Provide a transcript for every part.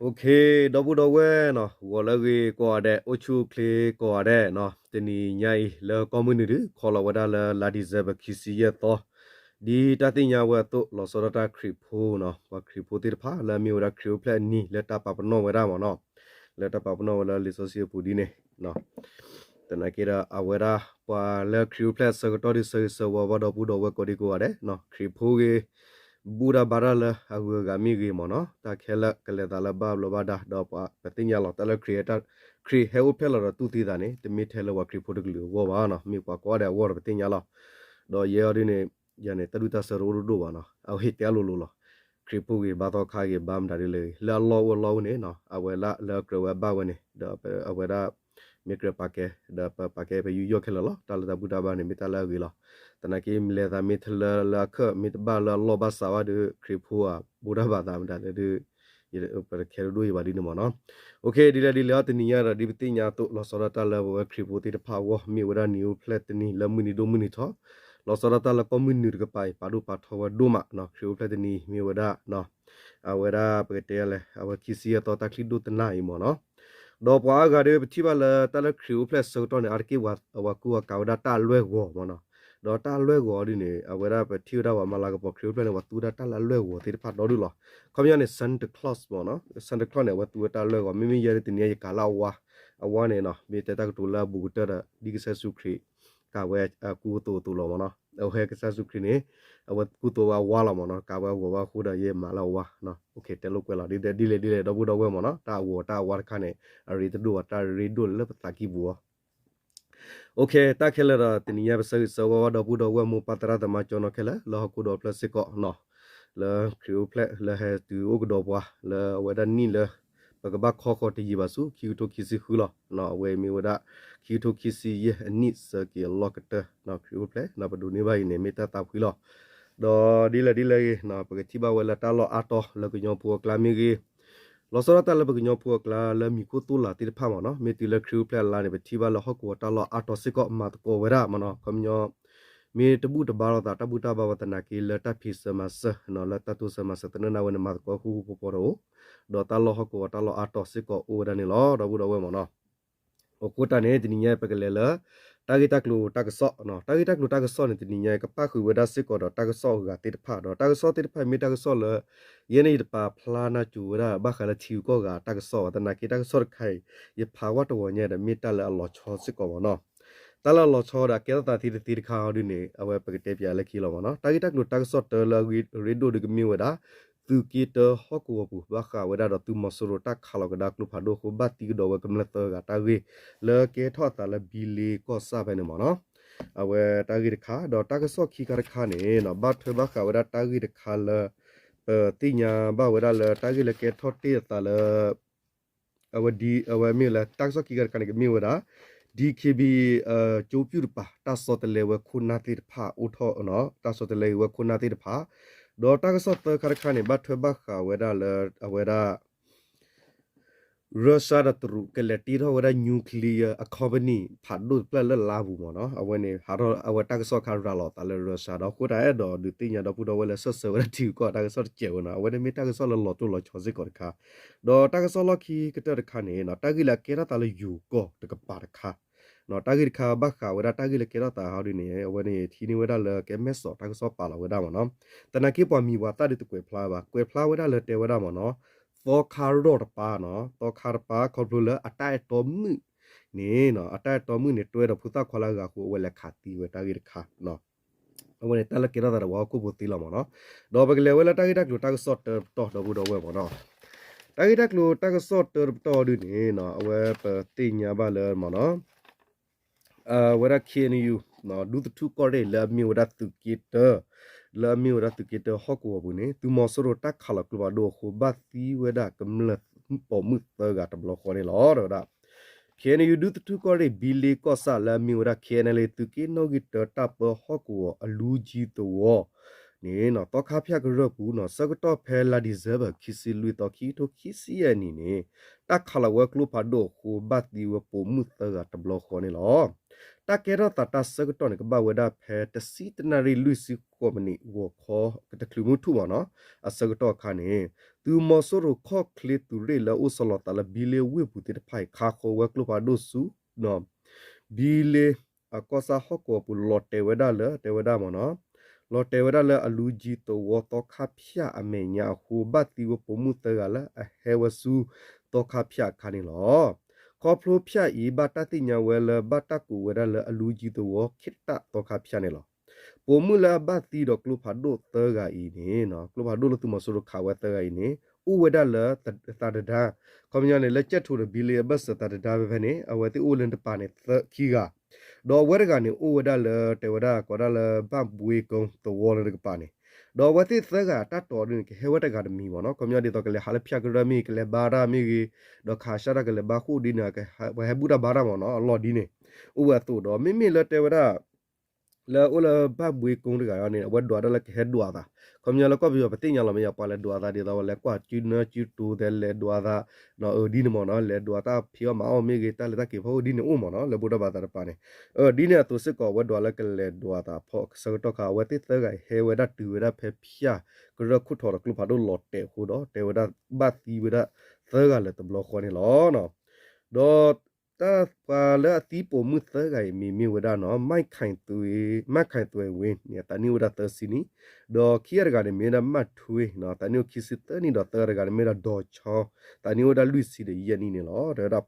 ဒီပုၢ်ဒီဝဲၢ်နီၤ ဂီၤလၢအဂ့ၤကိးဂၤဒဲး အိၣ်ဆူၣ်အိၣ်ချ့ကိးဂၤဒဲးနီၤ, တနံၤညါအံၤလၢကီၢ်မုၢ်နုာ်ဒုး ခီလီၤဝဲဒၣ်လၢလါ December ခံဆံယဲၢ်သီ, ဒ်တၢ်သ့ၣ်ညါဝဲအသိး လီၤဆီဒၣ်တၢ်ခရံာ်ဖိနီၤ, ပှၤခရံာ်ဖိသ့ၣ်တဖၣ်လၢအမ့ၢ်ဝဲဒၣ်ခရံာ်အိၣ်ဖျဲၣ်အနံၤလၢတၢ်ပာ်ပနီၣ်ဝဲဒၣ်မ့ၢ်နီၤ, လၢတၢ်ပာ်ပနီၣ်ဝဲလၢလံာ်စီဆှံအပူၤဒ်န့ၣ် သနာ်က့ဒီး အဝဲဒၣ်ပှၤလၢခရံာ်အိၣ်ဖျဲၣ်အဆၢကတီၢ်ဒုး ဆၢဂ့ၤဆၢဝါဘၣ်ဒီပုၢ်ဒီဝဲၢ်ကိးဒံကိးဂၤဒဲးနီၤ, ခရံာ်ဖိဂ့ၤ, ဘူၣ်တၢ်ဘါတၢ်လၢအဂုၤအဂၤမ့ၢ်ဂ့ၤမ့ၢ်နီၤ, တၢ်ခဲလၢာ်ကလဲၤသးလၢဘၣ်ဘျီးဘၣ်ဒါ, ဒီးပသ့ၣ်ညါလီၤ တၢ်လၢခရံာ်, ခရံာ်ဟဲအိၣ်ဖျဲၣ်လီၤဒီးတူၢ်သံသးန့ၣ် တမ့ၢ်ထဲလၢပှၤခရံာ်ဖိတကလုာ်အဂီၢ်ဘၣ်နီၤ, မ့ၢ်ပှၤကိးဂၤဒဲးအဂီၢ်ဒီးပသ့ၣ်ညါလီၤ. ဒီးယဲအီၤဒ်န့ၣ် ယၤန့ၣ် တၢ်ဒူၣ်တၢ်ဆၢတအိၣ်ဒိၣ်ဒိၣ်ဘၣ်နီၤ, အဝဲဟ့ၣ်တဲအလိၤလိၤလီၤ. ခရံာ်ဖိဂ့ၤ ဘါသီခါဂ့ၤ ဘါမတၤဒ်လဲၣ်ဂ့ၤ လၢအလီၢ်အိၣ်အလီၢ်အိၣ်န့ၣ်နီၤ, အဝဲလၢလၢကြၢးဝဲအဘၣ်ဝဲန့ၣ် ဒီးအဝဲဒၣ် မ့ၢ်ကြၢးပာ်ကဲ ဒီးပပာ်ကဲပယူးယီၣ်ခဲလၢာ်လီၤ. တၢ်လၢတၢ်ဘူၣ်တၢ်ဘါန့ၣ် မ့ၢ်တၢ်လၢအဂ့ၤလီၤ. သနာ်က့ လဲၤသးမ့ၢ်တလၢလၢအခၢၣ် မ့ၢ်တဘၣ်လၢအလီၢ်ဘၣ်စးဘၣ်ဒီး ခရံာ်ဖိဧါ ဘူၣ်တၢ်ဘါသးမတၤလဲၣ်ဒီး ပတခဲဒိၣ်ဒိၣ်အံၤဘၣ်ဒ်န့ၣ်မ့ၢ်နီၤ. ဒ်လဲၣ်ဒ်လဲၣ်အီၤ တနံၤညါဒီး ဒ်ပသ့ၣ်ညါအသိး လီၤဆီဒၣ်တၢ်လၢပဝဲခရံာ်ဖိသ့ၣ်တဖၣ်အဂီၢ် မ့ၢ်ဝဲဒၣ်နံၤအိၣ်ဖျဲၣ်တနံၤလၢမုၢ်နံၤဒိၣ်မုၢ်နံၤထီ, လီၤဆီဒၣ်တၢ်လၢကီၢ်မုၢ်နုာ်တကပၤအံၤ ပာ်ဒိၣ်ပာ်ထီဝဲဒိၣ်မးနီၤ, ခရံာ်အိၣ်ဖျဲၣ်တနံၤမ့ၢ်ဝဲဒၣ် အဝဲဒၣ်ပကတဲလဲၣ် အဝဲခံဆံယဲၢ်သီတၢ်ချံဒိၣ်တနၤအံၤမ့ၢ်နီၤ. ဒီးပှၤအါဂၤဒီး ပထံၣ်ဘၣ်လၢတၢ်လၢခရံာ်အိၣ်ဖျဲၣ်ဆၢကတီၢ်န့ၣ် အါတက့ၢ် အဝဲကူၣ်အကၤဝဲဒၣ်တၢ်အလွဲၢ်ဂီၤမ့ၢ်နီၤ. ဒီးတၢ်အလွဲၢ်ဂီၤဒ်န့ၣ် အဝဲဒၣ်ပထံၣ်ဝဲဒၣ်ပှၤမၤလၤကပီၤခရံာ်အိၣ်ဖျဲၣ်န့ၣ် ပှၤသူဝဲဒၣ်တၢ်လၢအလွဲၢ်ဂီၤသ့ၣ်တဖၣ်ဒီဒူၣ်လီၤ. ခီပညီန့ၣ် Santa Claus မ့ၢ်နီၤ, Santa Claus န့ၣ် အဝဲသူဝဲတၢ်အလွဲၢ်ဂီၤ, မ့မ့ၢ်ယဲဒ်တနံၤအံၤ ယကၤလၢအဝါ, အဝါန့ၣ်နီၤ မ့ၢ်တဲတၢ်ကတိၤလၢအဘူးကတၢၢ်ဒီး ဒ်ကစၢ်ယ့ၣ်ၡူးခရံာ် ကၤဝဲကူသိးအသိးလီၤမ့ၢ်နီၤ. အဝဲကစၢ်ယ့ၣ်ၡူးခရံာ်န့ၣ် အဝဲကူသိးဝဲအဝါလီၤမ့ၢ်နီၤ, ကၤဝဲအဂီၤဝဲအဃိဒီး ယဲမၤလၢအဝါ, တဲလိာ်ကွဲလီၤ ဒ်လဲၣ်ဒ်လဲၣ်ဒီပုၢ်ဒီဝဲၢ်မ့ၢ်နီၤ, တၢ်အဂီၤတၢ်အဝါတခါန့ၣ် အရ့တဒိၣ်ဘၣ်, တၢ်ရ့ဒိၣ်လၢပသးကံၢ်ပူၤအီၤ တၢ်ခဲလၢာ်ဒီး တနံၤညါပဆၢဂ့ၤဆၢဝါဘၣ်ဒီပုၢ်ဒီဝဲၢ်မိၢ်ပၢ်သရၣ်သမါကၠီနီၤခဲလၢာ် လၢဟီၣ်ခိၣ်ဒီဖျၢၣ်စ့ၢ်ကီးနီၤ, လၢခရံာ်အိၣ်ဖျဲၣ်လၢဟဲတုၤအိၣ်ကဒီးပှၤ လၢအဝဲဒၣ်နံၣ်လၢ ပကဘၣ်ခီဃီၤတယံာ်ဘၣ်ဆူ ခံကထိခံဆံဃုလီၤ. အဝဲမ့ၢ်ဝဲဒၣ် ခံကထိခံဆံယဲၢ်အနံၣ်စၢက့ၤအလီၢ်ကတၢၢ် ခရံာ်အိၣ်ဖျဲၣ် ပဒိးန့ၢ်ဘၣ်အံၤန့ၣ် မ့ၢ်တၢ်သးဖှံလီၤ. ဒီးဒ်လဲၣ်ဒ်လဲၣ်ဂ့ၤ ပကထံၣ်ဘၣ်ဝဲလၢတၢ်လီၢ်အါတီၤလၢကညီဖိအကျါမ့ၢ်ဂ့ၤ, လီၤဆီဒၣ်တၢ်လၢပကညီဖိအကျါလၢမံၤခိၣ်သိၣ်လးသ့ၣ်တဖၣ်မ့ၢ်နီၤ, မ့ၢ်တုၤလၢခရံာ်အိၣ်ဖျဲၣ်အလါန့ၣ် ပထံၣ်ဘၣ်လၢဟီၣ်ကဝီၤတၢ်လီၢ်အါတီၤစ့ၢ်ကီး မၤသကိးဝဲဒၣ်မ့ၢ်နီၤ, ခီပညီ မ့ၢ်တဘူၣ်တဘါလိာ်သး တၢ်ဘူၣ်တၢ်ဘါဝဲသနာ်က့ လၢတၢ်ဖံးစၢၤမၤစၢၤ လၢတၢ်တိစၢၤမၤစၢၤသနၢၣ်နၢ်ဝဲန့ၣ် မၤသကိးဃူဃူဖိးဖိးတအိၣ်, ဒီးတၢ်လီၢ်ဟီၣ်ကဝီၤတၢ်လီၢ်အါတီၤစ့ၢ်ကီးအိၣ်ဝဲဒၣ်န့ၣ်လီၤ ဒီပုၢ်ဒီဝဲၢ်မ့ၢ်နီၤ. အဃိတၢ်န့ၣ် တနံၤညါပကလဲၤလၢ တၢ်ဂ့ၢ်တၢ်ကျိၤတၢ်ကစီၣ်, တၢ်ဂ့ၢ်တၢ်ကျိၤတၢ်ကစီၣ်န့ၣ် တနံၤညါကပၣ်ဃုာ်ဝဲဒၣ်စ့ၢ်ကီးဒီး တၢ်ကစီၣ်အဂၤသ့ၣ်တဖၣ်ဒီး တၢ်ကစီၣ်သ့ၣ်တဖၣ်အံၤမ့ၢ်တၢ်ကစီၣ်လၢ ယဲန့ၣ်ယတပာ်ဖျါနၢ်စူၤဝဲဒၣ် ဘၣ်ဃးလၢထံဂုၤကီၢ်ဂၤတၢ်ကစီၣ်ဘၣ် သနာ်က့တၢ်ကစီၣ်တခါအံၤ ယဖးဝဲတဂီၤညါဒီး မ့ၢ်တၢ်လၢအလီၤဆီစ့ၢ်ကီးမ့ၢ်နီၤ. တၢ်လၢအလီၤဆီဒီး အကဲထီၣ်သးသ့တသ့တခါအီၤဒ်န့ၣ် အဝဲပကတဲပၠးလၢခံလီၤမ့ၢ်နီၤ. တၢ်ဂ့ၢ်တၢ်ကျိၤတၢ်ကစီၣ်တၢလၢအရ့ဒိၣ်ဒီးကမ့ၢ်ဝဲဒၣ် သုးက့တၢဟီၣ်ကဝီၤပူၤ ဘၣ်ဃးဝဲဒၣ်ဒီးသုးမီၤစိရိၤတၢ်ခးလီၤကဒါကျိဖးဒိၣ်အဃိ ဘၣ်သံကဒီးဝဲကမျၢၢ်သၢဂၤတၢ်ဂ့ၢ် လၢကဲထီၣ်အသးလၢဘံလ့ကီၢ်ဆၣ်ဖဲန့ၣ်မ့ၢ်နီၤ. အဝဲတၢ်ဂ့ၢ်တခါ ဒီးတၢ်ကစီၣ်ခံခါတခါန့ၣ် ဘၣ်ထွဲဘၣ်ဃးဝဲဒၣ်တၢ်ဂ့ၢ်တခါလၢ ပသ့ၣ်ညါဘၣ်ဝဲဒၣ်လၢတၢ်ဂ့ၢ်လၢကဲထီၣ်တ့ၢ်အသးလၢ အဝဲဒ် အဝဲမ့ၢ်လၢတၢ်ကစီၣ်ခံခါတခါန့ၣ် ကမ့ၢ်ဝဲဒၣ် DKBA ကၠိပျူၢ်တပၤ တၢ်ဆီတလဲဝဲခိၣ်နၢ်သ့ၣ်တဖၣ်အိၣ်ထီၣ် တၢ်ဆီတလဲဝဲခိၣ်နၢ်သ့ၣ်တဖၣ်, ဒီးတၢ်ကစီၣ်သၢခါတခါန့ၣ် ဘၣ်ထွဲဘၣ်ဃးဝဲဒၣ်လၢ အဝဲဒၣ် Russia ဒီးတရူး ကလဲၤတ့ထီၣ်ဝဲဒၣ် nuclear အ company ဖးဒိၣ်တဖျၢၣ်လၢလါပူၤမ့ၢ်နီၤ. အဝဲန့ၣ် ဟးထီၣ်အဝဲတၢ်ကစီၣ်ခါရၤလီၤသးလၢ Russia ဒီး အဃိတၢ်အဲၣ်ဒိးဒုးသ့ၣ်ညါဒီပုၢ်ဒီဝဲၢ်လၢ ဆၢၣ်ဆၢဝဲဒၣ်ထံဂုၤကီၢ်ဂၤတၢ်ကစီၣ်တစဲးဝဲနီၤ. အဝဲန့ၣ်မ့ၢ်တၢ်ကစီၣ်လၢလီၤတိၢ်လီၤဆီစ့ၢ်ကီးတခါ, ဒီးတၢ်ကစီၣ်လီၢ်ခံကတၢၢ်တခါန့ၣ် တၢ်ဂ့ၢ်လၢအကဲထီၣ်သးလၢယိၤကီၢ်တကပၤတခါ တၢ်ဂ့ၢ်တခါဘၣ်ဃးဝဲဒၣ်တၢ်ဂ့ၢ်လၢကဲထီၣ်သးဟီဒ်န့ၣ် အဝဲန့ၣ်ထံၣ်န့ၢ်ဝဲဒၣ်လၢကဲမဲၢ်စီးတၢ်ကစီၣ်ပာ်လီၤဝဲဒၣ်မ့ၢ်နီၤ. သနာ်က့ပှၤမံၤပှၤသၣ်ဒုးတကွဲးဖျါဘၣ်, ကွဲးဖျါဝဲဒၣ်လၢတဲဝဲဒၣ်မ့ၢ်နီၤ, သီခါရီၣ်တပၤနီၤ, သီခါတပၤခီဖျိလၢအတၢ်အဲၣ်တီမုၣ်န့ၣ် အတၢ်အဲၣ်တီမုၣ်န့ၣ် တွဲဒီးဖိသၣ်ခွါလၢအဂၤအဃိ အဝဲလဲၤခးသံဝဲတၢ်ဂ့ၢ်တခါ အဝဲန့ၣ်တၢ်လၢကဲထီၣ်သးဒီးပှၤဟီၣ်ခိၣ်ဖိသ့လီၤမ့ၢ်နီၤ. ဒီးပကလဲၤဝဲလၢတၢ်ဂ့ၢ်တၢ်ကျိၤတၢ်ကစီၣ်တၢတပတီၢ်ဒီပုၢ်ဒီဝဲၢ်မ့ၢ်နီၤ. တၢ်ဂ့ၢ်တၢ်ကျိၤတၢ်ကစီၣ်တၢတပတီၢ်ဒ်န့ၣ် အဝဲပသ့ၣ်ညါဘၣ်လၢမ့ၢ်နီၤ အဝဲဒၣ် KNU ဒူသထူၣ်ကီၢ်ရ့ၣ်လၢအမ့ၢ်ဝဲဒၣ်သုးက့တၢ လၢအမ့ၢ်ဝဲဒၣ်သုးက့တၢဟီၣ်ကဝီၤပူၤန့ၣ် သုးမီၤစိရိၤတၢ်ခးလီၤကျိဖးဒိၣ်အဃိ ဘၣ်သံဝဲဒၣ်ကမျၢၢ်ပိာ်မုၣ်သၢဂၤတဘျီဃီန့ၣ်လီၤ. ဒီးဝဲဒၣ် KNU ဒူသထူၣ်ကီၢ်ရ့ၣ် ဘံလ့ကီၢ်ဆၣ်လၢအမ့ၢ်ဝဲဒၣ် KNLA သုးက့နီၣ်ဂံၢ်တၢတၢ်ပၢဟီၣ်ကဝီၤအလူကၠံသဝီန့ၣ် သီခါဖၠၣ်ကရၢၢ်ပူၤနီၤ ဆၢကတီၢ်ဖဲလါ December ခံဆံလွံၢ်သီ ခံကထိခံဆံယဲၢ်နံၣ်န့ၣ် တၢ်ခးလီၤဝဲကျိဖးဒိၣ်အဃိ ဘၣ်သံဝဲပိာ်မုၣ်သၢဂၤတဘျီဃီန့ၣ်လီၤ. တၢ် တၢ်ကဲထီၣ်သးတၢ်ဆၢကတီၢ်န့ၣ် ကဘၣ်ဝဲဒၣ်ဖဲတဆံတနၣ်ရံၣ်လွံၢ်ဆံဃိးမံးနံး ဂီၤခီ တချုးမုၢ်ထူၣ်မ့ၢ်နီၤ အဆၢကတီၢ်အခါန့ၣ် သုးမီၤစိရိၤခီၣ်ချ့သုးရ့ၣ်လၢအိၣ်ဆီလီၤသးလၢဘံလ့ဝ့ၢ်ပူၤသ့ၣ်တဖၣ်အံၤ ခါဃီဝဲကျိဖးဒိၣ်ဆူ ဘံလ့ အကီၢ်ဆၣ်ဟီၣ်ကဝီၤပူၤလီၤတဲာ်ဝဲဒၣ်လၢ တဲဝဲဒၣ်မ့ၢ်နီၤ လီၤတဲာ်ဝဲဒၣ်လၢအလူၤကၠံသဝီသီခါဖၠၣ်အမဲာ်ညါအဃိ ဘၣ်သံဝဲပိာ်မုၣ်သၢဂၤလၢအဟဲဝဲဆူ သီခါဖၠၣ်အခါန့ၣ်လီၤ. ခီဖျိဖၠၣ်အံၤ ဘၣ်တၢ်သ့ၣ်ညါဝဲလၢ ဘၣ်တၢ်ကိးဝဲဒၣ်လၢအလူၤကၠံသဝီ ခ့ၣ်တၣ်သီခါဖၠၣ်န့ၣ်လီၤ. ပိာ်မုၣ်လၢအဘၣ်သံဒီးကျိဖးဒိၣ်သၢဂၤအံၤန့ၣ် ကျိဖးဒိၣ်လၢသုးမီၤစိရိၤခးဝဲသၢဂၤအံၤန့ၣ် အိၣ်ဝဲဒၣ်လၢသးတဒါ ခီပညီန့ၣ် လၢကၠဲၣ်ထိးဒီးဘံလ့အဘၢၣ်စၢၤသးတဒါဖဲဖဲန့ၣ် အဝဲသ့ၣ်အိၣ်လၢတပၤန့ၣ် သၢခံဂၤ ဒီးအဝဲတဂၤန့ၣ် အိၣ်ဝဲဒၣ်လၢ တဲဝဲဒၣ်ကိးဒၣ်လၢ ဘၣ်ဘှ့ကိသဝီလၢတကပၤန့ၣ် ဒီးအဝဲသ့ၣ်သၢဂၤတၢ်တီၤဒ်န့ၣ် ကဟဲဝဲတဂၤတမံၤမ့ၢ်နီၤ ခီပညီဒ်သိးကလဲၤဟးလၢဖၠၣ်ကရၢမ့ၢ်ဂ့ၤ ကလဲၤဘါတၢ်မ့ၢ်ဂ့ၤ ဒီးခးဆၣ်တၢ်ကလဲၤဘါဃိၣ်ဒ်န့ၣ် ပှၤဟဲဘူၣ်တၢ်ဘါတၢ်မ့ၢ်နီၤ အလီၢ်ဒ်န့ၣ် အိၣ်ဝဲအသိးဒီး မ့မ့ၢ်လၢတဲဝဲဒၣ် လၢအိၣ်လၢဘၣ်ဘှ့ကိတဂၤန့ၣ် အဝဲဒွးဒၣ်လၢကဟဲဒွးသး ခီပညီလၢကီၢ်ပယီၤပသ့ၣ်ညါလီၤမ့ၢ်ယါ ပှၤလဲၤဒွးသးဒ်သိးဝဲလဲၤကွၢ်စုနၢစုတိၤသဲး လဲၤဒွးသး အဒ်န့ၣ်မ့ၢ်နီၤ လဲၤဒွးတၢ်ဖံးအီၣ်မၤအီၣ်မ့ၢ်ဂ့ၤ တၢ်လဲၤတၢ်က့ၤဖီခိၣ်ဒ်န့ၣ်အိၣ်မ့ၢ်နီၤ လၢဘူၣ်တၢ်ဘါသးတပၤန့ၣ် ဒ်န့ၣ်အသိးစ့ၢ်ကီး အဝဲဒွးလၢကလဲၤဒွးသးဖီအဆၢကတီၢ်ခါ အဝဲသ့ၣ်သၢဂၤဟဲဝဲဒၣ်တုၤဝဲဒၣ်ဖဲဖၠၣ်ကရၢခိၣ်ထီၣ်ဒီးကျိဖးဒိၣ်လီၤတဲာ်အဃိဒီး တဲဝဲဒၣ်ဘၣ်သံဝဲဒၣ်သၢဂၤလၢၤတဘျီဃီန့ၣ်လီၤ. ဒီးတၢ်ပှၤလၢအသံပိာ်မုၣ်သၢဂၤအံၤမံၤမ့ၢ်ဝဲဒၣ်နီၤ မၣ်ခဲၣ်သွဲဝ့ သးနံၣ်အိၣ်ဝဲဒၣ်သၢဆံနံၣ် ဒီးခံဂၤတဂၤန့ၣ်မ့ၢ်ဝဲဒၣ်မၣ်ထွ့ သးနံၣ်အိၣ်ခံဆံသၢနံၣ် ဒီးသၢဂၤတဂၤန့ၣ်မ့ၢ်ဝဲဒၣ်ဒီးဆီ သးနံၣ်အိၣ်ဝဲဒၣ်လွံၢ်ဆံဒီးယဲၢ်နံၣ်န့ၣ်လီၤ.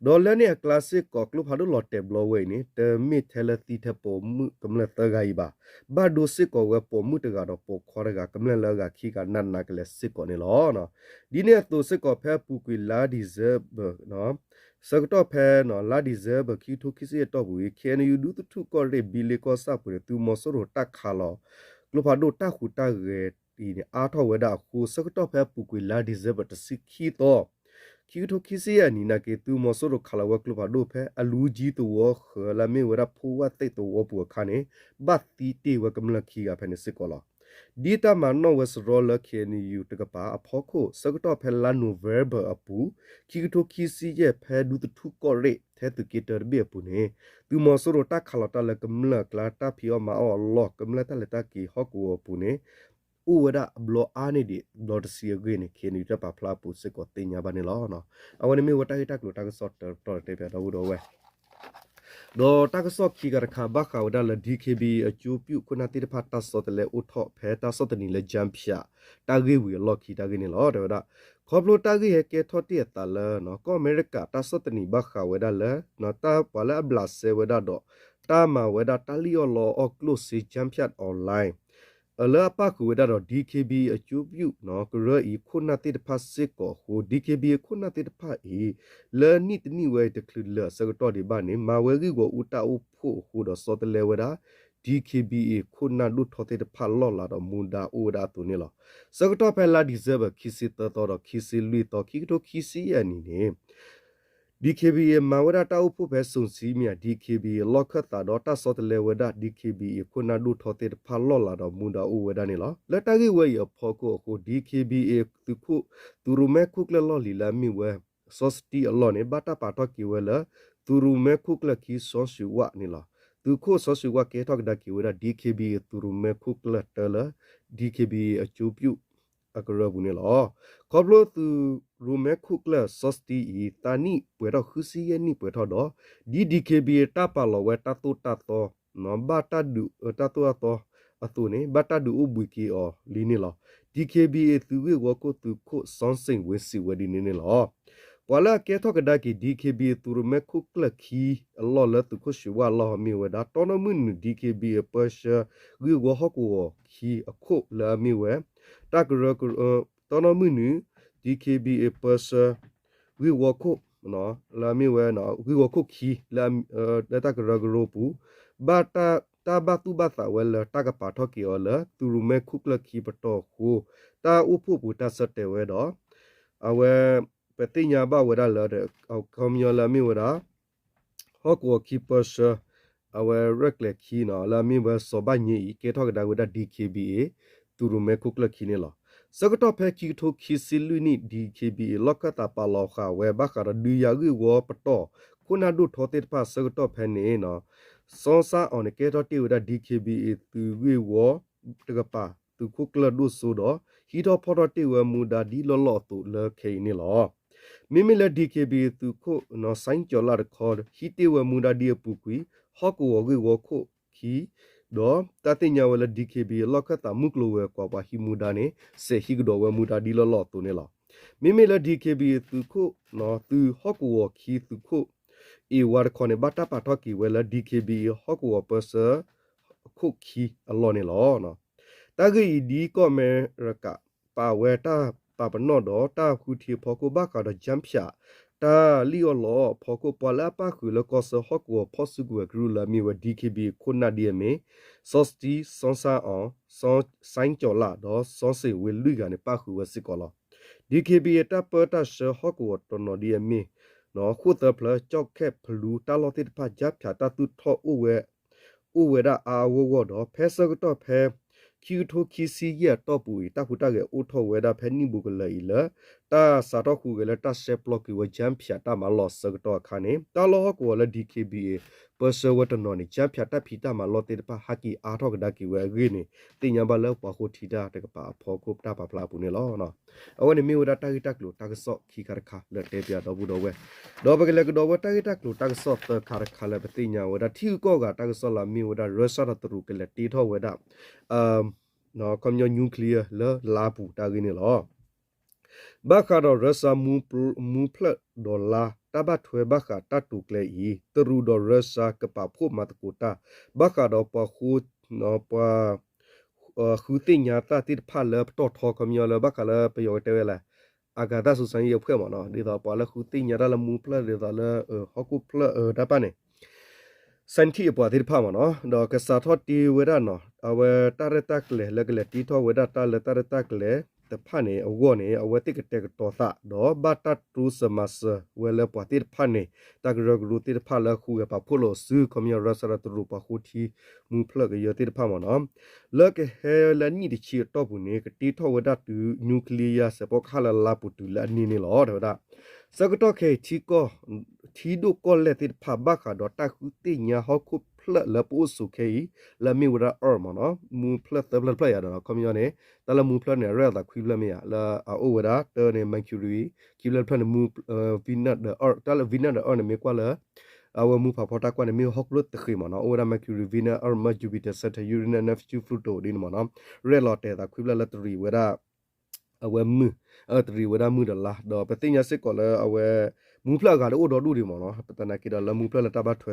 ဒီးလၢန့ၣ်အကျါစ့ၢ်ကီး ကျိဖးဒိၣ်လီၤတဲာ်ဘျီဝဲအံၤန့ၣ် တမ့ၢ်ထဲလၢသံထဲပိာ်မုၣ်ကမျၢၢ်သၢဂၤအံၤဘၣ်. ဘၣ်ဒိစ့ၢ်ကီးဝဲပိာ်မုၣ်တဂၤဒီးပိာ်ခွါတဂၤ ကမျၢၢ်လၢအဂၤခံဂၤနးနးကလဲာ်စ့ၢ်ကီးန့ၣ်လီၤ. ဒ်န့ၣ်အသိးစ့ၢ်ကီး ဖဲအပူၤကွံာ်လါ December ဆၢကတီၢ်ဖဲ လါ December ခံကထိခံဆံယဲၢ်အတီၢ်ပူၤအံၤ ခ့ၣ်အဲၣ်ယူၣ် ဒူသထူၣ်ကီၢ်ရ့ၣ် ဘံလ့ကီၢ်ဆၣ်ပူၤန့ၣ် သုးမီၤစိရိၤတၢ်ခးလီၤ ကျိဖးဒိၣ်တၢ်ဟူးတၢ်ဂဲၤအံၤန့ၣ် အါထီၣ်ဝဲဒၣ်အဃိ ဆၢကတီၢ်ဖဲအပူၤကွံာ်လါ December တဆံခံသီ ခံကထိခံဆံယဲၢ်အနံၣ်နာ်က့ သုးမီၤစိရိၤခးလီၤဝဲကျိဖးဒိၣ်ဖဲအလူၤကၠံသဝီဃၢၤလၢအမ့ၢ်ဝဲဒၣ်ဖိဝၣ်သ့ၣ်သဝီပူၤအခါန့ၣ် ဘၣ်သံတ့ၢ်ဝဲကမျၢၢ်ခံဂၤဖဲန့ၣ်စ့ၢ်ကီးလီၤ. ဒ်တၢ်မၤနီၣ်ဝဲစရီလၢ ခ့ၣ်အဲၣ်ယူၣ် တကပၤအဖီခိၣ် ဆၢကတီၢ်ဖဲလါ November အပူၤ ခံကထိခံဆံယဲၢ် ဖဲဒူသထူၣ်ကီၢ်ရ့ၣ် ထဲသုးက့တၢတဘ့ၣ်အပူၤန့ၣ် သုးမီၤစိရိၤတၢ်ခးလီၤတၢ်လၢကမျၢၢ်အကျါ တၢ်ဖံးအီၣ်မၤအီၣ်အလီၢ် ကမျၢၢ်တၢ်လဲၤတၢ်က့ၤဟီၣ်ကဝီၤအပူၤန့ၣ် အိၣ်ဝဲဒၣ်အဘျီအါန့ၢ်ဒံးဘျီတဆံအဂ့ၢ်န့ၣ် ခ့ၣ်အဲၣ်ယူၣ် တၢ်ပာ်ဖျါအပူၤစ့ၢ်ကီးသ့ၣ်ညါဘၣ်န့ၣ်လီၤ. အဝဲန့ၣ်မ့ၢ်ဝဲတၢ်ဂ့ၢ်တၢ်ကျိၤတၢ်ကစီၣ်တတီၤတဲဘၣ်ဒီပုၢ်ဒီဝဲၢ် ဒီးတၢ်ကစီၣ်ခံဂၤတခါ ဘၣ်ဃးဝဲဒၣ်လၢ DKBA အကၠိပၠူၣ်ခိၣ်နၢ်သ့ၣ်တဖၣ် တၢ်ဆီၣ်တလဲအိၣ်ထီၣ်ဖဲတၢ်ဆီၣ်သနံးလၢ ကၠၣ်ဖၠၣ် တၢ်ဂ့ၢ်ဝံၤအလီၢ်ခံတၢ်ဂ့ၢ်န့ၣ်လီၤ. တဲဝဲဒၣ် ခီဖျိတၢ်ဂ့ၢ်ဟဲကဲထီၣ်တ့ၢ်အသးလၢ ကီၢ်အမဲရကၤတၢ်ဆီၣ်သနံးဘၣ်ဃးဝဲဒၣ်လၢ တၢ်ပှၤလၢအဘျးစဲဝဲဒၣ်ဒီး တၢ်မၤဝဲဒၣ်တၢ်လံၣ်အီၣ်လီအီၣ်ကျိၣ်စ့ ကၠၣ်ဖၠၣ် online လၢအပၣ်ဃုာ်ဝဲဒၣ်ဒီး DKBA အကၠိပၠူၣ်ကရၢအံၤ ခိၣ်နၢ်သ့ၣ်တဖၣ်စ့ၢ်ကီးအဃိ DKBA ခိၣ်နၢ်သ့ၣ်တဖၣ်အံၤ လၢနံၣ်တနံၣ်ဝဲအံၤတချုးလၢာ်အဆၢကတီၢ်ဒံးဘၣ်န့ၣ် မၤဝဲဂံၢ်ဂီၤအူတၢ်အိၣ်ဖှိၣ်အဃိဒီး ဆီတလဲဝဲဒၣ် DKBA ခိၣ်နၢ်ဒိၣ်ထီသ့ၣ်တဖၣ်လီၢ်လၤဒီးမူဒါအိၣ်ဝဲဒၣ်အသိးန့ၣ်လီၤ. ဆၢကတီၢ်ဖဲလါ December ခံဆံသၢသီဒီးခံဆံလွံၢ်သီ ခံကထိခံဆံယဲၢ်အနံၣ်န့ၣ် DKBA မၤဝဲဒၣ်တၢ်အိၣ်ဖှိၣ်ဖဲ စိၣ်စံမံယၤ DKBA လီၢ်ခၢၣ်သးဒီးတၢ်ဆီတလဲဝဲဒၣ် DKBA ခိၣ်နၢ်ဒိၣ်ထီသ့ၣ်တဖၣ်လီၢ်လၤဒီးမူဒါအိၣ်ဝဲဒၣ်န့ၣ်လီၤ. လၢတၢ်ဂ့ၢ်ဝဲအံၤအဖီခိၣ်အဃိ DKBA သုးခိၣ် သုးရိၣ်မဲခိၣ်ကျၢၢ်လီၢ်လံၤလၢအမ့ၢ်ဝဲ စီစတံအလီၢ်န့ၣ် ဘၣ်တၢ်ပာ်ထီၣ်က့ၤဝဲလၢ သုးရိၣ်မဲခိၣ်ကျၢၢ်ခံ စီၤၡွ့ၤဝၣ်န့ၣ်လီၤ. သုးခိၣ်စီၤၡွ့ၤဝၣ်ကဲထီၣ်ကဒါက့ၤဝဲဒၣ် DKBA သုးရိၣ်မဲခိၣ်ကျၢၢ်တၢလၢ DKBA အကၠိပၠူၣ် အကရၢပူၤန့ၣ်လီၤ. ခီဖျိသုးရိၣ်မဲခိၣ်ကျၢၢ်စီစတံအံၤ သးနံၣ်ပှဲၤထီၣ် ဃုဆံယဲၢ်နံၣ်ပှဲၤထီၣ်ဒီး ဒ် DKBA တၢ်ပာ်လီၤဝဲတၢ်သိၣ်တၢ်သီ ဘၣ်တၢ်ဒုးတၢ်သိၣ်တၢ်သီအသိးန့ၣ် ဘၣ်တၢ်ဒုးအိၣ်ဘှံးက့ၤအီၤလံန့ၣ်လီၤ. DKBA သုးဂ့ၢ်ဝီခိၣ်သုးခိၣ် စီစ့ၣ်ဝ့စံးဝဲဒ်န့ၣ်န့ၣ်လီၤ. ပှၤလၢအကဲထီၣ်ကဒါက့ၤ DKBA သုးရိၣ်မဲခိၣ်ကျၢၢ်ခံအလီၢ်လၢသုးခိၣ်ၡွ့ၤဝၣ်အလီၢ်မ့ၢ်ဝဲဒၣ် တီနီၢ်မုၢ်နုာ် DKBA ပၢဆှၢဂ့ၢ်ဝီဟီၣ်ကဝီၤခံအခိၣ်လၢအမ့ၢ်ဝဲ တၢ်ကရၢကရိ တီနီၢ်မုၢ်နုာ် DKBA ပၢဆှၢ ဂ့ၢ်ဝီခိၣ် လၢအမ့ၢ်ဝဲ ဂ့ၢ်ဝီခိၣ်ခံ လၢတၢ်ကရၢကရိပူၤ ဘၣ်တၢ်ဘၣ်သူၣ်ဘၣ်သးဝဲလၢတၢ်ကပာ်ထီၣ်က့ၤအီၤလၢ သုးရိၣ်မဲခိၣ်ကျၢၢ်ခံပတီၢ်အဃိ တၢ်အိၣ်ဖှိၣ်ပူၤတၢ်ဆၢတဲာ်ဝဲဒီး အဝဲ ပသ့ၣ်ညါဘၣ်ဝဲဒၣ်လၢ အခီပညီလၢအမ့ၢ်ဝဲဒၣ် ဟီၣ်ကဝီၤခံပၢဆှၢ အဝဲရဲၣ်ကျဲၤခံနီၤ လၢအမ့ၢ်ဝဲစီၤဘၣ်ည့အံၤ ကဲထီၣ်ကဒါဝဲဒၣ် DKBA သုးရိၣ်မဲခိၣ်ကျၢၢ်ခံန့ၣ်လီၤ. ဆၢကတီၢ်ဖဲခံကထိခံဆံလွံၢ်နံၣ် DKBA လီၢ်ခၢၣ်သးပာ်လီၤဃာ်ဝဲ ဘၣ်ဃးဒီးဒုးယၤဂ့ၢ်ဝီပတီၢ် ခိၣ်နၢ်ဒိၣ်ထီသ့ၣ်တဖၣ်ဆၢကတီၢ်ဖဲန့ၣ်နီၤ စီၤစါအီၤန့ၣ် ကဲထီၣ်တ့ၢ်ဝဲဒၣ် DKBA သုးဂ့ၢ်ဝီတကပၤ သုးခိၣ်ကျၢၢ်ဒိၣ်စိဒီး ဟံးထီၣ်ဖီၣ်ထီၣ်တ့ၢ်ဝဲမူဒါဒ်လီၢ်လီၢ်အသိးလၢခဲအံၤန့ၣ်လီၤ. မ့မ့ၢ်လၢ DKBA သုးခိၣ် စဲကၠီၤလးတခီ ဟံးတ့ၢ်ဝဲမူဒါဒ်အပူၤကွံာ် ဟီၣ်ကဝီၤဂ့ၢ်ဝီခိၣ်ခံ ဒီးတၢ်သ့ၣ်ညါဝဲလၢ DKBA လီၢ်ခၢၣ်သးမုၢ်ကျိၤဝဲၤကွာ်ပှၤဟံးမူဒါန့ၣ် စဲးဟံးကဒီးဝဲမူဒါဒ်လီၢ်လီၢ်အသိးန့ၣ်လီၤ. မ့မ့ၢ်လၢ DKBA သုးခိၣ် သုးဟီၣ်ကဝီၤခံသုးခိၣ် အ့ၣ်ဝါတခီန့ၣ် ဘၣ်တၢ်ပာ်ထီၣ်က့ၤဝဲလၢ DKBA ဟီၣ်ကဝီၤပၢဆှၢ ခိၣ်ခံအလီၢ်န့ၣ်လီၤ. တၢ်ဂ့ၢ်အံၤဒ်ကီၢ်အမဲရကၤ ပာ်ဝဲတၢ်ပာ်ပနီၣ်ဒီးတၢ်ဃုထံအဖီခိၣ် ဘၣ်ဃးဒီး ကၠၢဖၠး တၢ်လံၣ်အီၣ်လီအီၣ်အဖီခိၣ် ပှၤလၢအပၣ်ဃုာ်လၢကီၢ်ဆၢဟီၣ်ကဝီၤဖီၣ်စုကဝဲၤကရူၢ်လၢအမ့ၢ်ဝဲ DKBA ခိၣ်နၢ်ဒ်အမ့ၢ် စီၤစတံ စီၤစါအီၤ စီၤစဲကၠီၤလး ဒီးစီၤစ့ၣ်ဝ့လွံၢ်ဂၤန့ၣ် ပၣ်ဃုာ်ဝဲစ့ၢ်ကီးလီၤ. DKBA တၢ်ပၢတၢ်ဆှၢဟီၣ်ကဝီၤတနီၤဒ်အမ့ၢ် ဃိၣ်သၢဖျၢၣ် ကၠီၣ်ခဲၣ်ဖလူ တၢ်လီၢ်သ့ၣ်တဖၣ် ကၠၢဖၠးတၢ်သူၣ်ထီၣ်အိၣ်ဝဲ အိၣ်ဝဲဒၣ်အါအါဂီၢ်ဂီၢ်ဒီး ဖဲဆၢကတီၢ်ဖဲ ခံကထိခံဆံယဲၢ်အတီၢ်ပူၤအံၤ တၢ်ဟူးတၢ်ဂဲၤအိၣ်ထီၣ်ဝဲဒၣ်ဖဲနံၣ်ဘူးကလၢၤအံၤလၢ တၢ်စးထီၣ်ဟူးဂဲၤလၢတၢ်ရှဲပျီက့ၤဝဲ ကၠၢဖၠးတၢ်မၤလီၢ်အဆၢကတီၢ်အခါန့ၣ် တၢ်လီၢ်ဟီၣ်ကဝီၤလၢ DKBA ပၢဆှၢဝဲတနီၤန့ၣ် ကၠၢဖၠးတၢ်ဖံးတၢ်မၤလီၢ်သ့ၣ်တဖၣ် ဟးက့ၤအါထီၣ်ကဒါက့ၤဝဲအဂ့ၢ်န့ၣ် သ့ၣ်ညါဘၣ်လၢပှၤဃိထံတၢ်တကပၤအဖီခိၣ်တၢ်ပာ်ဖျါအပူၤန့ၣ်လီၤ. အဝဲန့ၣ်မ့ၢ်ဝဲဒၣ်တၢ်ဂ့ၢ်တၢ်ကျိၤတၢ်ကစီၣ်ခံခါတခါလၢတဲပၠးဒီပုၢ်ဒီဝဲၢ်, ဒီးပကလဲၤကဒီးဝဲတၢ်ဂ့ၢ်တၢ်ကျိၤတၢ်ကစီၣ်သၢခါတခါလၢပသ့ၣ်ညါဝဲဒၣ် ထံဂုၤကီၢ်ဂၤတၢ်ကစီၣ်လၢအမ့ၢ်ဝဲဒၣ် ရၢၡါဒီးတရူးကလဲၤတ့ထီၣ်ဝဲဒၣ် ခီပညီ nuclear လၢလါပူၤတၢ်ဂ့ၢ်န့ၣ်လီၤ. ဘၣ်ဃးဒီးရၢၡါ မူဖျၢၣ်ဒီးလါ တၢ်ဘၣ်ထွဲဘၣ်ဃးတၢ်တိာ်ကျဲၤအံၤ တရူးဒီးရၢၡါကပာ်ဖှိၣ်မၤသကိးတၢ် ဘၣ်ဃးဒီးပှၤဃိ ပှၤ ဃုသ့ၣ်ညါတၢ်သ့ၣ်တဖၣ်လၢပတီၢ်ထီ ခီပညီလၢဘၣ်ဃးလၢပယီၤကတဲဝဲလဲၣ် အကၤသၣ်စူၤစၣ်ယဲၢ်ဖှဲၣ်မ့ၢ်နီၤ ဒ်သိးပှၤလၢဃုသ့ၣ်ညါတၢ်လၢမူဖျၢၣ်ဒ်သိးလၢ ဟီၣ်ခိၣ်ဖျၢၣ်တၢ်ပၢ်န့ၣ် scientist အပှၤသ့ၣ်တဖၣ်မ့ၢ်နီၤ ဒီးကစးထီၣ်တ့ဝဲဒၣ်နီၤ အဝဲတၢ်ရဲၣ်တၢ်ကျဲၤလၢကလဲၤတ့ထီၣ်ဝဲဒၣ်တၢ်လၢတၢ်ရဲၣ်တၢ်ကျဲၤတဖၣ်န့ၣ်အဂီၢ်န့ၣ် အဝဲသ့ၣ်ကတဲာ်ကတီၤသး ဒီးဘၣ်တၢ်တိစၢၤမၤစၢၤဝဲလၢပှၤသ့ၣ်တဖၣ်န့ၣ် တၢ်ကရၢကရိသ့ၣ်တဖၣ်လၢဟူးဂဲၤပာ်ဖှိၣ်လိာ်အစု ခီပညီ ရၢၡါဒီးတရူးပှၤဃိထံ မူဖျၢၣ်ကယၢသ့ၣ်တဖၣ်မ့ၢ်နီၤ လၢကဟဲလၢနံၣ်တဆံအတီၢ်ပူၤန့ၣ် ကတ့ထီၣ်ဝဲဒၣ်တုၤ nuclear စဲးဖီကဟၣ်လၢလါပူၤတုၤလၢအနံၤန့ၣ်လီၤ တဲဝဲဒၣ် ဆၢကတီၢ်ခဲအံၤ ထံကီၢ် ထံဒိၣ်ကီၢ်လဲၢ်သ့ၣ်တဖၣ်ဘၣ်ဃးဒီးတၢ်ဃုသ့ၣ်ညါဟီၣ်ခိၣ်ဖျၢၣ်လၢပအိၣ်ဆိးခဲအံၤ လၢအမ့ၢ်ဝဲဒၣ် Earth မ့ၢ်နီၤ မူဖျၢၣ်သၢဖျၢၣ်တဖျၢၣ်ယၤဒီး ခီပညီန့ၣ် တၢ်လၢမူဖျၢၣ်န့ၣ် ရဲၣ်အသးခွံဖျၢၣ်မ့ၢ်ယၤ လၢအအိၣ်ဝဲဒၣ် တၢန့ၣ် mercury ခံဖျၢၣ်တဖျၢၣ်န့ၣ် venus ဒီး earth တၢ်လၢ venus ဒီး earth န့ၣ် မ့ၢ်ကွၢ်လၢ အဝဲမူဖးဖီတၢ်ကွၢ်န့ၣ် မ့ၢ်ဟီၣ်ခိၣ်လိၣ်တဃ့ၢ်မ့ၢ်နီၤ အိၣ်ဝဲဒၣ် mercury venus earth moon jupiter saturn uranus neptune pluto ဒ်န့ၣ်မ့ၢ်နီၤ ရဲၣ်လီၤတဲာ်သးခွံဖျၢၣ်လၢတရံးဝဲဒၣ် အဝဲမုၢ် တရံးဝဲဒၣ်မုၢ်ဒီးလါ ဒီးပသ့ၣ်ညါစ့ၢ်ကီးလၢအဝဲ မူဖျၢၣ်အဂၤတအိၣ်ဒီဒူၣ်ဒံးမ့ၢ်နီၤ ပသနာ်က့ဒီးလၢမူဖျၢၣ်လၢတၢ်ဘၣ်ထွဲ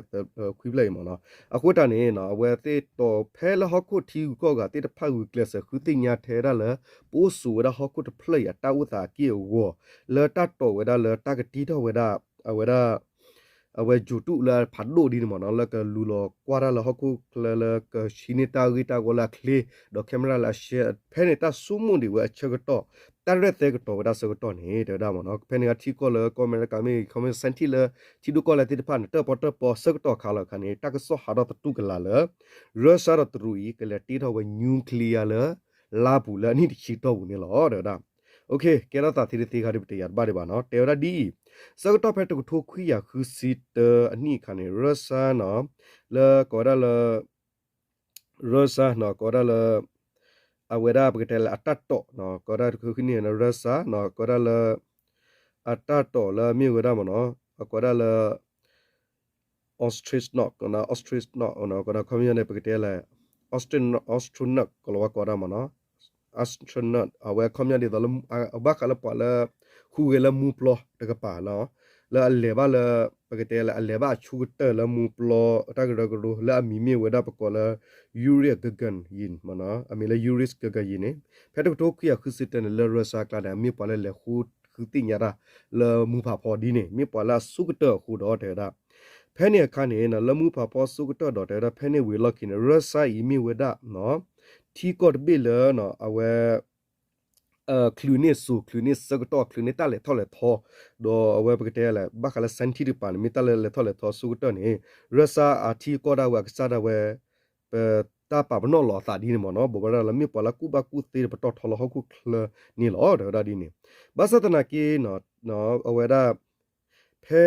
ခွံဖျၢၣ်အံၤမ့ၢ်နီၤ အဃိတၢ်န့ၣ် အဝဲသ့ၣ်တီၤဖဲလၢဟီၣ်ခိၣ်ထံဂုၤကီၢ်ဂၤသ့ၣ်တဖၣ်ဂုာ်ကျဲးစၢးဃုသ့ၣ်ညါထဲဒၣ်လၢ ပအိၣ်ဆိးဝဲဒၣ်ဟီၣ်ခိၣ်တဖျၢၣ်အံၤအတၢ်အိၣ်သးအက့ၢ်အဂီၤ လၢတၢ်တီၤဝဲဒၣ်လၢတၢ်ကတ့ထီၣ်ဝဲဒၣ် အဝဲဒၣ် အဝဲ ဂြိုဟ်တု လၢအဖးဒိၣ်ဒ်န့ၣ်မ့ၢ်နီၤ လၢကလူၤလီၤကွၢ်တၢ်လၢဟီၣ်ခိၣ်ချၢလၢကဆှံန့ၢ်တၢ်ဂ့ၢ်တၢ်ဂီၤလၢအချ့ ဒီး camera လၢအရှဲ ဖဲန့ၣ်တၢ်ဆိကမိၣ်ဒံးဝဲအဆၢကတီၢ် တၢ်ရဲၣ်သဲကတီၤဝဲဒၣ်ဆၢကတီၢ်န့ၣ် တဲဝဲဒၣ်မ့ၢ်နီၤ ဖဲန့ၣ်ကထံကီၢ်လၢကီၢ်အမဲရကၤမ့ၢ်ဂ့ၤ ခီမ့ၢ် scientist လၢထံဒိၣ်ကီၢ်လဲၢ်သ့ၣ်တဖၣ်န့ၣ် တၢၣ်ပီတၢၣ်ပီဆၢကတီၢ်ခါလီၤခါန့ၣ် တၢ်ကစီၣ်ဟးထီၣ်သတူၢ်ကလာ်လၢ ရၢၡါဒီးတရူးအံၤ ကလဲၤတ့ထီၣ်ဝဲ nuclear လၢ လါပူၤလၢအနံၣ်တဆံတီၢ်ပူၤန့ၣ်လီၤ တဲဝဲဒၣ် ကဲထီၣ်သးသ့တသ့ခါဒ်ပတယာ်တဘၣ်ဒံးဘၣ်နီၤ တဲဝဲဒၣ်ဒ်အံၤ ဆၢကတီၢ်ဖဲတကထိခွံကယၤဃုဆံတၢအနံၣ်အခါန့ၣ် ရၢၡါနီၤ လၢကိးဝဲဒၣ်လၢ ရၢၡါနီၤ ကိးဝဲဒၣ်လၢ အဝဲဒၣ်ပကတဲလၢအတၢ်တီၣ်နီၤ ကိးဝဲဒၣ်တကထိခွံကယၤန့ၣ် ရၢၡါနီၤ ကိးဝဲဒၣ်လၢ အတၢ်တီၣ်လၢအမ့ၢ်ဝဲဒၣ်မ့ၢ်နီၤ အကိးဝဲဒၣ်လၢ astronaut astronaut နီၤ ကိးဒၣ်ခီပညီန့ၣ် ပကတဲလၢ astronaut astronaut ကလီၤဝါကိးဒၣ်မ့ၢ်နီၤ astronaut အဝဲခီပညီဒ်သိးလၢ ဘၣ်ဃးလၢပှၤလၢ ဟူးဂဲၤလၢမူပျီတကပၤလီၤ လၢအလဲၤဘၣ်လၢ ပကတဲလၢအလဲၤဘၣ်အဆိကတၢၢ်လၢမူပျီတၢ်ကရၢကရိ လၢအမံၤမ့ၢ်ဝဲဒၣ်ပကိးလၢ Yuri Gagarin မ့ၢ်နီၤ အမံၤလၢ Yuri Gagarin န့ၣ် ဖဲတကထိခွံကယၤဃုဆံတၢန့ၣ် လၢရၢၡါအကျါန့ၣ် မ့ၢ်ပှၤလၢလဲၤဃုသ့ၣ်ညါတၢ် လၢမူဖးဖီဒ်န့ၣ် မ့ၢ်ပှၤလၢအဆိကတၢၢ်အဃိဒီးတဲဝဲဒၣ် ဖဲန့ၣ်အခါန့ၣ် လၢမူဖးဖီဆိကတၢၢ်ဒီးတဲဝဲဒၣ် ဖဲန့ၣ်ဝံၤအလီၢ်ခံန့ၣ် ရၢၡါအံၤမ့ၢ်ဝဲဒၣ် ထံကီၢ်တဘ့ၣ်လၢ အဝဲ ချုးန့ၢ်စိၤ ချုးန့ၢ်ဆၢကတီၢ် ချုးန့ၢ်တၢ်လဲၤထီၣ်လဲၤထီ ဒီးအဝဲပကတဲလဲၣ် ဘၣ်ဃးလၢ scientist တကပၤန့ၣ် မ့ၢ်တၢ်လၢလဲၤထီၣ်လဲၤထီဆိကတၢၢ်န့ၣ် ရၢၡါအထံအကီၢ်ဒၣ်ဝဲအကစၢ်ဒၣ်ဝဲ ပတၢ်ပာ်ပနီၣ်လီၤအသးဒ်န့ၣ်မ့ၢ်နီၤ ဘိးဘၣ်ဒၣ်လၢမ့ၢ်ပှၤလၢကူၣ်ဘၣ်ကူၣ်သ့ဒီးပတီၢ်ထီလၢဟီၣ်ခိၣ်ချၢန့ၣ်လီၤ တဲဝဲဒၣ်ဒ်န့ၣ် ဘၣ်ဆၣ်သနာ်က့ အဝဲဒၣ် ဖဲ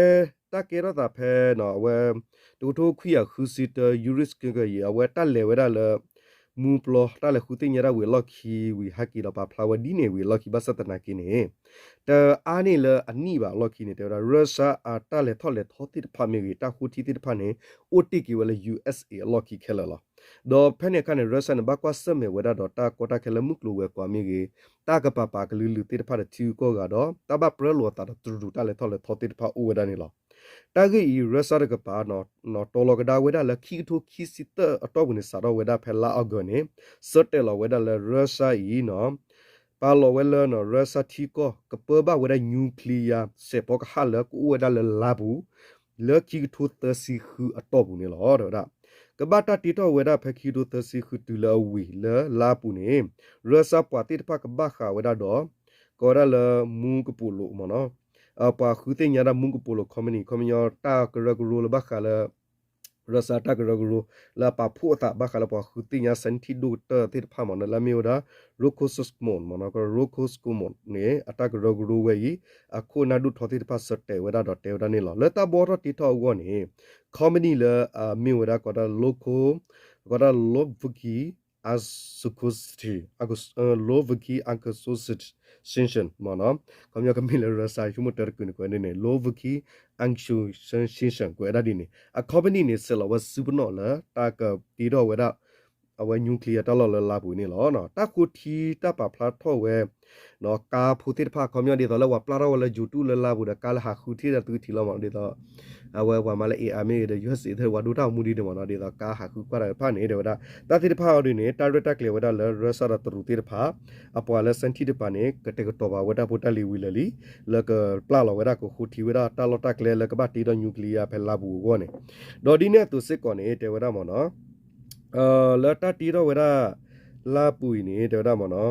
တၢ်ကဲထီၣ်သးဖဲ အဝဲ တကထိခွံကယၤဃုဆံတၢ Yurisk က့ၤ အဝဲတၢ်လဲၤဝဲဒၣ်လၢ မူပျီ တၢ်လဲၤဃုသ့ၣ်ညါတၢ်ဝံၤအလီၢ်ခံဝံၤဟဲက့ၤဒီးပာ်ဖျါဝဲဒ်န့ၣ်ဝံၤအလီၢ်ခံ ဘၣ်ဆၣ်သနာ်က့န့ၣ် တအါန့ၢ်လၢအနံၣ်ဘၣ်အလီၢ်ခံန့ၣ် တဲဝဲဒၣ် Russia အတၢ်လဲၤထီၣ်လဲၤထီသ့ၣ်တဖၣ်မ့ၢ်ဂ့ၤ တၢ်ဃိထံသ့ၣ်တဖၣ်န့ၣ် အိၣ်တ့ၢ်က့ၤဝဲလၢ ယူၢ်အ့းအ့း အလီၢ်ခံခဲလၢာ်လီၤ. ဒီးဖဲန့ၣ်အခါန့ၣ် Russia န့ၣ် ဘၣ်ကွၢ်ဆၢၣ်မဲာ်ဝဲဒၣ်ဒီးတၢ်ကီတၢ်ခဲလၢမုၢ်ကျိၤဝဲၤကွာ်မ့ၢ်ဂ့ၤ, တၢ်ကပာ်ပာ်ကလုာ်လုာ်သ့ၣ်တဖၣ်ဒီးထံဂုၤကီၢ်ဂၤဒီး တၢ်ဘၣ်ပြၢလိာ်အသးဒီးတရူးတၢ်လဲၤထီၣ်လဲၤထီသ့ၣ်တဖၣ်အိၣ်ဝဲဒၣ်န့ၣ်လီၤ. တၢ်ဂ့ၢ်အံၤ Russia တကပၤ တီၤလီၤကဒါဝဲဒၣ်လၢခံကထိခံဆံသၢအတီၢ်ပူၤန့ၣ် စးထီၣ်ဝဲဒၣ်ဖဲလါအီကူးန့ၣ် ဆၢတဲာ်လီၤဝဲဒၣ်လၢ Russia အံၤ ပာ်လီၤဝဲလၢ Russia ထံကီၢ် ကပၢဘၣ်ဝဲဒၣ် nuclear စဲးဖီကဟၣ်လၢကအိၣ်ဝဲဒၣ်လၢလါပူၤ လၢခံကထိသၢဆံဃုအတီၢ်ပူၤန့ၣ်လီၤ. တဲဝဲဒၣ် ကဘၣ်တၢ်တ့ထီၣ်ဝဲဒၣ်ဖဲခံကထိသၢဆံဃုတုၤလၢအဝံၤလၢလါပူၤန့ၣ် Russia ပှၤသ့ၣ်တဖၣ်ကဘၣ်ဃးဝဲဒၣ်ဒီး ကိးဝဲဒၣ်လၢမူကပိာ်လိၤမ့ၢ်နီၤ ပှၤဃုသ့ၣ်ညါဒၣ်မူကပိာ်လိၤ ခီမနံၤ ခီပညီ တၢ်ကရၢကရိလၢဘၣ်ဃးလၢ Russia တၢ်ကရၢကရိ လၢအပာ်ဖှိၣ်အသးဘၣ်ဃးလၢပှၤဃုသ့ၣ်ညါ scientist ဒိၣ်ကတၢၢ်သ့ၣ်တဖၣ်မ့ၢ်နီၤ လၢအမ့ၢ်ဝဲဒၣ် Roscosmos မ့ၢ်နီၤ Roscosmos န့ၣ် အတၢ်ကရၢကရိဝဲအံၤ အခိၣ်အနၢ်ဒိၣ်ထီသ့ၣ်တဖၣ်ဆၢတဲာ်ဝဲဒၣ်ဒီးတဲဝဲဒၣ်န့ၣ်လီၤ. လၢတၢ်ဘှီထီၣ်တ့ထီၣ်အဂီၢ်န့ၣ် ခီမနံၤလၢအမ့ၢ်ဝဲဒၣ်ကိးဒၣ် local ကိးဒၣ် Lvovsky Akhosovsky, Lvovsky Akhosovsky Station မ့ၢ်နီၤ ခီပညီကမ့ၢ်လၢ Russia ဆိကမိၣ်တၢ်တကုာ်န့ၣ် ကိးဝဲဒ်န့ၣ် Lvovsky Akhosovsky Station ကိးဝဲဒၣ်ဒ်န့ၣ် အ company န့ၣ် ဆဲးလီၤဝဲစုပနီၣ်လၢတၢ်ကတ့ထီၣ်ဝဲဒၣ် အဝဲ nuclear တၢ်လီၢ်လၢလါပူၤန့ၣ်လီၤ. တၢ်ဃိထံတၢ်ပာ်ဖျါထီၣ်ဝဲ ကါဖိသ့ၣ်တဖၣ် ခီပညီဒ်သိးလၢပှၤပျၢ်ထီၣ်ဝဲလၢယိၤတူၢ်လၢလါပူၤဒီး ကါလၢဟးဃုထံၣ်ဒီးသုထံၣ်လီၤမ့ၢ်နီၤ ဒ်သိး အဝဲပှၤမၤလၢ A I မ့ၢ်ဂ့ၤဒီး ယူၢ်စ့ၣ် သ့ၣ်တဖၣ်ဒိၣ်တၢ်အိၣ်မူဒ်န့ၣ်မ့ၢ်နီၤ ဒ်သိးကါဟးဃုကွၢ်တၢ်တဖၣ်န့ၣ် တဲဝဲဒၣ် တၢ်သ့ၣ်တဖၣ်အီၤဒ်န့ၣ် တၢ်ရဲၣ်တၢ်ကျဲၤဝဲဒၣ်လၢ Russia ဒီးတရူးသ့ၣ်တဖၣ် အပှၤလၢ scientist တပၤန့ၣ် ကတဲာ်ကတီၤပာ်ဝဲဒၣ်ဖိတၢ်လံၤဝံၤလၢာ်လံ လၢကပျၢ်လီၤဝဲဒၣ် ကဃိထံဝဲဒၣ်တၢ်လီၢ်တၢ်ကျဲလၢကဘၣ်တ့ထီၣ် nuclear ဖဲလါပူၤအဂီၢ်န့ၣ် ဒီးဒ်န့ၣ်အသိးစ့ၢ်ကီးန့ၣ် တဲဝဲဒၣ်မ့ၢ်နီၤ လၢတၢ်တ့ထီၣ်ဝဲဒၣ် လါပူၤအံၤန့ၣ် တဲဝဲဒၣ်မ့ၢ်နီၤ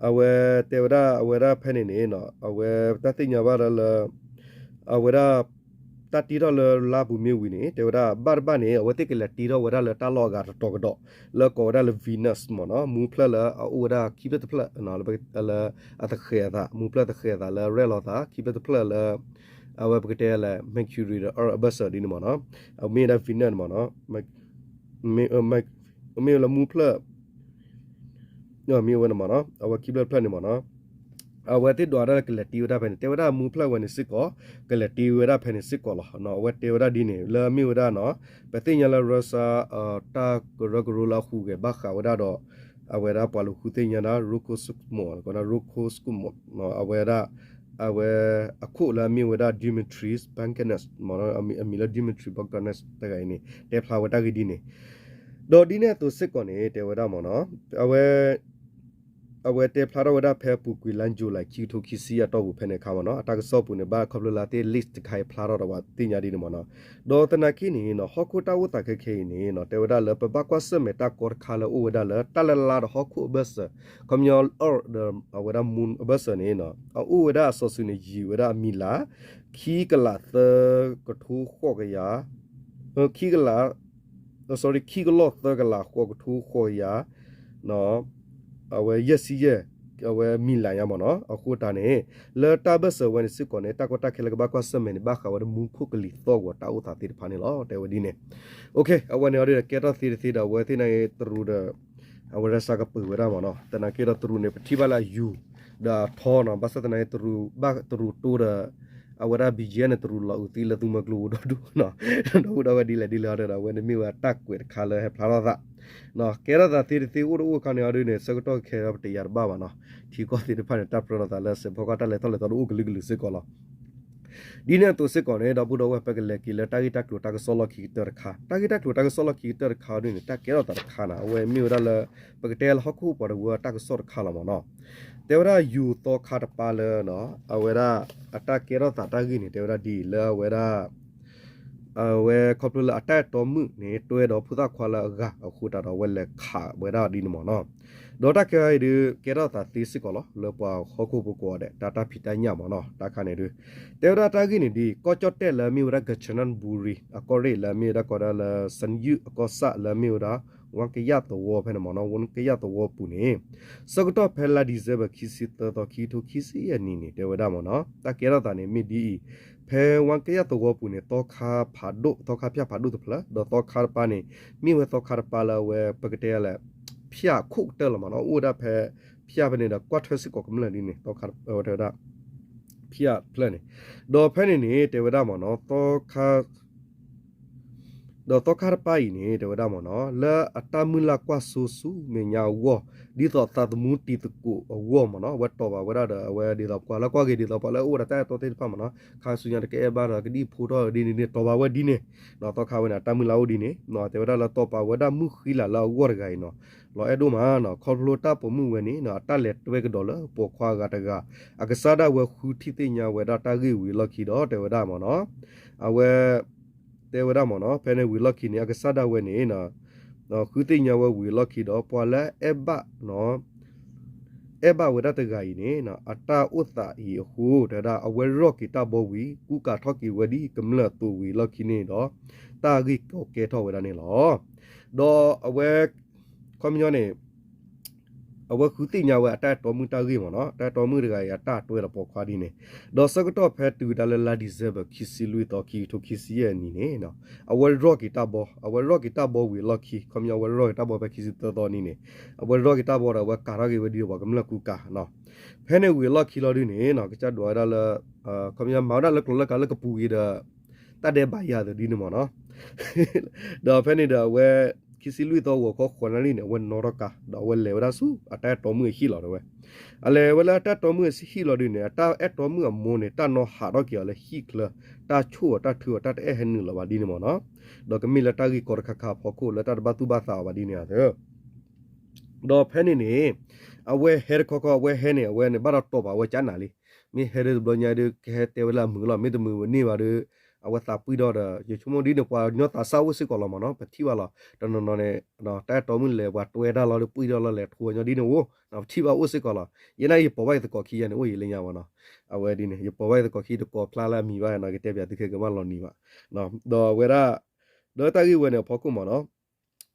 အဝဲတဲဝဲဒၣ် အဝဲဒၣ်ဖဲန့ၣ်န့ၣ် အဝဲတၢ်သ့ၣ်ညါဘၣ်ဒၣ်လၢ အဝဲဒၣ် တၢ်တ့ထီၣ်လၢလါပူၤမ့ၢ်ဝံၤန့ၣ် တဲဝဲဒၣ် ဘၣ်တဘၣ်န့ၣ် အဝဲသ့ၣ်ကလဲၤတ့ထီၣ်ဝဲဒၣ်လၢတၢ်လီၢ်အဂၤတတီၤကဒီး လၢကိးဝဲဒၣ်လၢ Venus မ့ၢ်နီၤ မူဖျၢၣ်လၢအအိၣ်ဝဲဒၣ်ခံဖျၢၣ်တဖျၢၣ် လၢအသဃဲၤအသး မူဖျၢၣ်သဃဲၤအသးလၢရဲၣ်လီၤသး ခံဖျၢၣ်တဖျၢၣ်လၢ အဝဲပကတဲလၢ Mercury ဒီး Earth အဘၢၣ်စၢၤဒ်န့ၣ်မ့ၢ်နီၤ အမ့ၢ်ဝဲဒၣ် Venus န့ၣ်မ့ၢ်နီၤ မ့ၢ်ဝဲလၢမူဖျၢၣ် မ့ၢ်ဝဲန့ၣ်မ့ၢ်နီၤ အဝဲခံဖျၢၣ်တဖျၢၣ်န့ၣ်မ့ၢ်နီၤ အဝဲသ့ၣ်ဒွးဒၣ်လၢကလဲၤတ့ဝဲဒၣ်ဖဲန့ၣ် တဲဝဲဒၣ်မူဖျၢၣ်ဝဲန့ၣ်စ့ၢ်ကီး ကလဲၤတ့ဝဲဒၣ်ဖဲန့ၣ်စ့ၢ်ကီးလီၤ. အဝဲတဲဝဲဒၣ်ဒ်န့ၣ် လၢအမ့ၢ်ဝဲဒၣ်နီၤ ပသ့ၣ်ညါလၢ Russia တၢ်ကရၢကရိလၢအဟူးဂဲၤဘၣ်ဃးဝဲဒၣ်ဒီး အဝဲဒၣ်ပှၤလူၤဃုသ့ၣ်ညါဒၣ် Roscosmos ကိးဒၣ် Roscosmos အဝဲဒၣ် အဝဲအခိၣ်လၢအမ့ၢ်ဝဲဒၣ် Dmitry Bogdanov အမံၤလၢ Dmitry Bogdanov တဂၤအံၤန့ၣ် တဲဖျါဝဲတၢ်ဂ့ၢ်ဒ်န့ၣ် ဒီးဒ်န့ၣ်အသိးစ့ၢ်ကီးန့ၣ် တဲဝဲဒၣ်မ့ၢ်နီၤ အဝဲ အဝဲတဲဖျါထီၣ်ဝဲဒၣ်ဖဲအပူၤကွံာ်လါ July ခံကထိခံဆံအတီၢ်ပူၤဖဲန့ၣ်အခါမ့ၢ်နီၤ အတၢ်ကစီၣ်ပူၤန့ၣ် ဘၣ်ခီဖျိလၢအသ့ၣ် list တခါအံၤဖျါထီၣ်ဒီးပှၤသ့ၣ်ညါဒ်န့ၣ်မ့ၢ်နီၤ ဒီးသနာ်က့န့ၣ်နီၤ ဟီၣ်ခိၣ်တၢ်အိၣ်သးခဲခဲအံၤန့ၣ်နီၤ တဲဝဲဒၣ်လၢပဘၣ်ကွၢ်ဆၢၣ်မဲာ်တၢ်ကီတခါလၢအအိၣ်ဝဲဒၣ်လၢ တၢ်လၢလါဒီးဟီၣ်ခိၣ်အဘၢၣ်စၢၤ ခီပညီ Earth ဒီးအဝဲဒၣ် moon အဘၢၣ်စၢၤန့ၣ်နီၤ အအိၣ်ဝဲဒၣ်အစီၤစုၤန့ၣ် ယံာ်ဝဲဒၣ်အမံၤလၢ ခံကလးသၢကထိဃိးကယၤ ခံကလး sorry ခံကလီၢ်သၢကလးဃိးကထိဃိးကယၤ အဝဲယဲၢ်ဆံယဲၢ် အဝဲမံၤလၢ်ညါမ့ၢ်နီၤ အဃိတၢ်န့ၣ် လၢတၢ်ဘၢၣ်စၢၤဝဲန့ၣ်စ့ၢ်ကီးန့ၣ် တၢ်ကီတၢ်ခဲလၢကဘၣ်ကွၢ်ဆၢၣ်မဲာ်န့ၣ် ဘၣ်ဃးဝဲဒၣ်မူခိၣ်ကလံၤသီၣ်ဂီၤတၢ်အိၣ်သးသ့ၣ်တဖၣ်န့ၣ်လီၤ တဲဝဲဒ်န့ၣ် အဝဲန့ၣ်အီၤဒ်ဒီး ကဲထီၣ်သ့တသ့ဒီး အဝဲသ့ၣ်န့ၣ်တရူးဒီး အဝဲ Russia ကပၢၤဝဲဒၣ်မ့ၢ်နီၤ သနာ်က့ဒီးတရူးန့ၣ် ပထံၣ်ဘၣ်လၢအယူၤ ဒီးအထီနီၤ ဘၣ်ဆၣ်သနာ်က့တရူး ဘၣ်တရူးတိဒီး အဝဲဒၣ် BGF န့ၣ် တရူးလီၤအုးသံလၢသုးမီၤကျိၤပူၤဒီဒူၣ်နီၤ ဒီပုၢ်ဒီဝဲၢ်ဒ်လဲၣ်ဒ်လဲၣ်အီၤဒီး အဝဲန့ၣ်မ့ၢ်ဝဲတၢ်ကွဲးတခါလၢဟဲဖျါထီၣ်သး ကဲထီၣ်သးသ့တသ့အိၣ်တအိၣ်အခါန့ၣ်အီၤဒ်န့ၣ် ဆၢကတီၢ်ခဲအံၤပတယာ်တဘၣ်ဘၣ်နီၤ ထံကီၢ်သ့ၣ်တဖၣ်န့ၣ် တၢ်ပြၢလိာ်သးလၢစဲးဖီကီၢ်တၢ်လဲၤထီၣ်လဲၤထီတအိၣ်ကလုာ်ကလုာ်စ့ၢ်ကီးလီၤ ဒ်န့ၣ်အသိးစ့ၢ်ကီးန့ၣ် ဒီပုၢ်ဒီဝဲၢ် ပကလဲၤက့ၤလၢတၢ်ဂ့ၢ်တၢ်ကျိၤတၢ်ကစီၣ်လီၢ်ခံကတၢၢ်တခါ တၢ်ဂ့ၢ်တၢ်ကျိၤတၢ်ကစီၣ်လီၢ်ခံကတၢၢ်တခါအီၤဒ်န့ၣ် တၢ်ကဲထီၣ်သးတခါန့ၣ် အဝဲမ့ၢ်ဝဲဒၣ်လၢ ပကတဲလၢဟီၣ်ခိၣ်ပှၤတဝၢတၢ်ကစီၣ်တခါလီၤမ့ၢ်နီၤ တဲဝဲဒၣ်ယူၤသီခါတပၤလၢ အဝဲဒၣ်အတၢ်ကဲထီၣ်သးတၢ်ဂ့ၢ်န့ၣ် တဲဝဲဒၣ်ဒ်အံၤလၢအဝဲဒၣ် အဝဲခီဖျိလၢအတၢ်အဲၣ်တီမုၣ်န့ၣ် တွဲဒီးဖိသၣ်ခွါလၢအဂၤအဃိတၢ်ဒီး အဝဲလဲၤခးဝဲဒၣ်ဒ်န့ၣ်မ့ၢ်နီၤ ဒီးတၢ်ခဲအံၤဒုး ကဲထီၣ်သးသ့စ့ၢ်ကီးလီၤ လၢပှၤဟီၣ်ခိၣ်ဖိကိးဂၤဒဲး တၢ်တၢ်ဖံးတၢ်ညၣ်မ့ၢ်နီၤ တၢ်ခါန့ၣ်ဒုး တဲဝဲဒၣ်တၢ်ဂ့ၢ်န့ၣ်ဒ်အံၤ ကီၢ်ကၠီၣ်တဲၣ်လၢအမ့ၢ်ဝဲဒၣ် Kanchanaburi အကီၢ်ရ့ၣ်လၢအမ့ၢ်ဝဲဒၣ်ကိးဒၣ်လၢ စနယုၢ်အကီၢ်ဆၣ်လၢအမ့ၢ်ဝဲဒၣ် ဝါကယၣ်သဝီဖဲန့ၣ်မ့ၢ်နီၤ, ဝါကယၣ်သဝီပူၤန့ၣ် ဆၢကတီၢ်ဖဲလါ December ခံဆံသၢသီ ခံကထိခံဆံယဲၢ်နံၣ်န့ၣ် တဲဝဲဒၣ်မ့ၢ်နီၤ, တၢ်ကဲထီၣ်သးန့ၣ် မ့ၢ်ဒ်အံၤ, ဖဲဝါကယၣ်သဝီပူၤန့ၣ် သီခါဖးဒိၣ်, သီခါဖၠၣ်ဖးဒိၣ်တဖျၢၣ်, ဒီးသီခါတပၤန့ၣ် မ့ၢ်ဝဲသီခါတပၤလၢအဝဲပကတဲလဲၣ် ဖၠၣ်ခိၣ်ကတၢၢ်လီၤမ့ၢ်နီၤ, အိၣ်ဝဲဒၣ်ဖဲ ဖၠၣ်ဖဲန့ၣ်ဒီး ကွၢ်ထွဲစ့ၢ်ကီးကမျၢၢ်ဒ်န့ၣ်, သီခါတဲဝဲဒၣ် ဖၠၣ်တဖျၢၣ်န့ၣ်, ဒီးဖဲန့ၣ်န့ၣ် တဲဝဲဒၣ်မ့ၢ်နီၤ, သီခါ ဒီးသီခါတပၤအံၤန့ၣ် တဲဝဲဒၣ်မ့ၢ်နီၤ, လၢအတၢ်မုၢ်လၢ်ကွၢ်စိဆူမဲာ်ညါအဂီၢ်, ဒ်သိးသးသမူတံၤသကိးအဂီၢ်မ့ၢ်နီၤ, အဝဲတီၢ်ဘၣ်ဝဲဒၣ်ဒီး အဝဲဒ်သိးပှၤလၢကွၢ်က့ၤ ဒ်သိးပှၤလၢအိၣ်ဝဲဒၣ်တၢ်အဲၣ်တီသ့ၣ်တဖၣ်မ့ၢ်နီၤ, ခါဆူညါတကအဲၣ်ဘၣ်ဒီးကဒံၣ်ဖိထီၣ်ဒ်န့ၣ်န့ၣ် တီၢ်ဘၣ်ဝဲဒ်န့ၣ်, သီခါဝဲန့ၣ် အတၢ်မုၢ်လၢ်အိၣ်ဒ်န့ၣ်, တဲဝဲဒၣ်လၢတီၢ်ပာ်ဝဲဒၣ်မုၢ်ဃံလၤလၢအဂီၢ်တဂၤအံၤနီၤ, လီၤအဲၣ်ဒိၣ်မးနီၤ, ခီဖျိတၢ်ပိာ်မုၣ်ဝဲန့ၣ် အတၢ်လဲၤတွဲကဒီးလၢပိာ်ခွါဂၤတဂၤ, အကစၢ်ဒၣ်ဝဲဃုထံၣ်သ့ၣ်ညါဝဲဒၣ်တၢ်ဂ့ၢ်ဝံၤအလီၢ်ခံဒီး တဲဝဲဒၣ်မ့ၢ်နီၤ, အဝဲ တဲဝဲဒၣ်မ့ၢ်နီၤ, ဖဲန့ၣ်ဝံၤအလီၢ်ခံန့ၣ် အကစၢ်ဒၣ်ဝဲန့ၣ် ဃုသ့ၣ်ညါဝဲဝံၤအလီၢ်ခံဒီး ပှၤလၢအဲၣ်ဘၣ် အဲၣ်ဘၣ်ဝဲဒၣ်တဂၤအံၤန့ၣ် အတၢ်အိၣ်သးအံၤအဃိ တဲဝဲဒၣ် အဝဲရီၢ်က့ၤတၢ်ဘီဝံၤ ကူကၤထီၣ်က့ၤဝဲဒ်ကမျၢၢ်အသိးဝံၤအလီၢ်ခံန့ၣ်ဒီး တၢ်ဂ့ၢ်ကီကဲထီၣ်ဝဲဒၣ်န့ၣ်လီၤ. ဒီးအဝဲ ခီပညီန့ၣ် အဝဲဃုသ့ၣ်ညါဝဲအတၢ်အဲၣ်တီမုၣ်တၢ်ဂ့ၢ်မ့ၢ်နီၤ, တၢ်အဲၣ်တီမုၣ်တဂၤအံၤ အတၢ်တွဲဒီးပိာ်ခွါဒ်န့ၣ်, ဒီးဆၢကတီၢ်ဖဲတုၤဝဲဒၣ်လၢလါ December ခံဆံလွံၢ်သီ ခံကထိခံဆံယဲၢ်နံၣ်န့ၣ် အဝဲရီၢ်က့ၤတၢ်ဘီ, အဝဲရီၢ်က့ၤတၢ်ဘီဝံၤအလီၢ်ခံ, ခီပညီအဝဲရီၢ်က့ၤတၢ်ဘီဖဲခံဆံသၢသီနံၤန့ၣ်, အဝဲရီၢ်က့ၤတၢ်ဘီဒီး အဝဲကၤထီၣ်က့ၤဝဲဒ်ပှၤကမျၢၢ်ကူကၤနီၤ, ဖဲန့ၣ်ဝံၤအလီၢ်ခံလီၤဒုန့ၣ်နီၤ, ကစၢ်ဒွးဝဲဒၣ်လၢ ခီပညီမၤဝဲဒၣ်လၢကျိၤလၢကၤလၢကပူၤဂ့ၤဒီး တၢ်ဒဲးဘးယၤသးဒ်န့ၣ်မ့ၢ်နီၤ ဒီးဖဲန့ၣ်ဒီးအဝဲ ခံဆံလွံၢ်သီဂီၤခီဃိးနၣ်ရံၣ်န့ၣ် အဝဲနီၣ်ထီၣ်ကါ ဒီးအဝဲလဲၤဝဲဒၣ်ဆူအတၢ်အဲၣ်တီမုၣ်အဟံၣ်လီၤတဲဝဲ, အလဲၤဝဲလၢအတၢ်အဲၣ်တီမုၣ်အဟံၣ်လီၤဒုန့ၣ် အတၢ်အဲၣ်တီမုၣ်အမိၢ်န့ၣ် တၢ်နီၣ်ဟးထီၣ်က့ၤအီၤလၢဟံၣ်ချၢ, တၢ်ဆိၣ်အီၤတၢ်ထုအီၤတၢ်တအဲၣ်ဟဲနုာ်လီၤဘၣ်ဒ်န့ၣ်မ့ၢ်နီၤ, ဒီးကမ့ၢ်လၢတၢ်ဂ့ၢ်ကီတခါခါအဖီခိၣ်လၢတၢ်တဘၣ်သူၣ်ဘၣ်သးအီၤဘၣ်ဒ်န့ၣ်ဧါသၢ ဒီးဖဲန့ၣ်န့ၣ် အဝဲဟဲတခီခီ အဝဲဟဲန့ၣ် အဝဲန့ၣ် ဘၣ်ဒီးတီၢ်ပာ်ဝဲကၠးနၤလံ, မ့ၢ်ဟဲဒ်တဘျီညါဒုး ကဟဲတဲဝဲလၢအမုာ်လီၤ, မ့ၢ်တမုာ်ဝဲန့ၢ်ဘၣ်ဒီး အဝဲသးပှံၢ်ထီၣ်ဒီး ယဆိကမိၣ်ဒ်န့ၣ် ပှၤကညီသးစၢ်အိၣ်စ့ၢ်ကီးလီၤမ့ၢ်နီၤ, ပထံၣ်ဘၣ်လီၤ, တနီၤနီၤန့ၣ် တၢ်အဲၣ်တီမုၣ်လဲၤ ပှၤတွဲတၢ်လီၤဒီး ပှံၢ်ထီၣ်လီၤ လဲၤထိညီဒ်န့ၣ်အိၣ်, ပထံၣ်ဘၣ်အိၣ်စ့ၢ်ကီးလီၤ, ယဲန့ၣ်ယပိာ်ဘၣ်ယသကိးခံယၤန့ၣ် အိၣ်ယံာ်လၢညါမ့ၢ်နီၤ, အဝဲဒ်န့ၣ် ယပိာ်ဘၣ်ယသကိးခံတကိးဖျါလၢအမံၤဘၣ်နီၤ, ကတဲပၠးသုခဲကမၣ်လီၤနံၤဘၣ်, ဒီးအဝဲဒၣ် ဒီးတၢ်ဂ့ၢ်ဝဲန့ၣ်အဖီခိၣ်မ့ၢ်နီၤ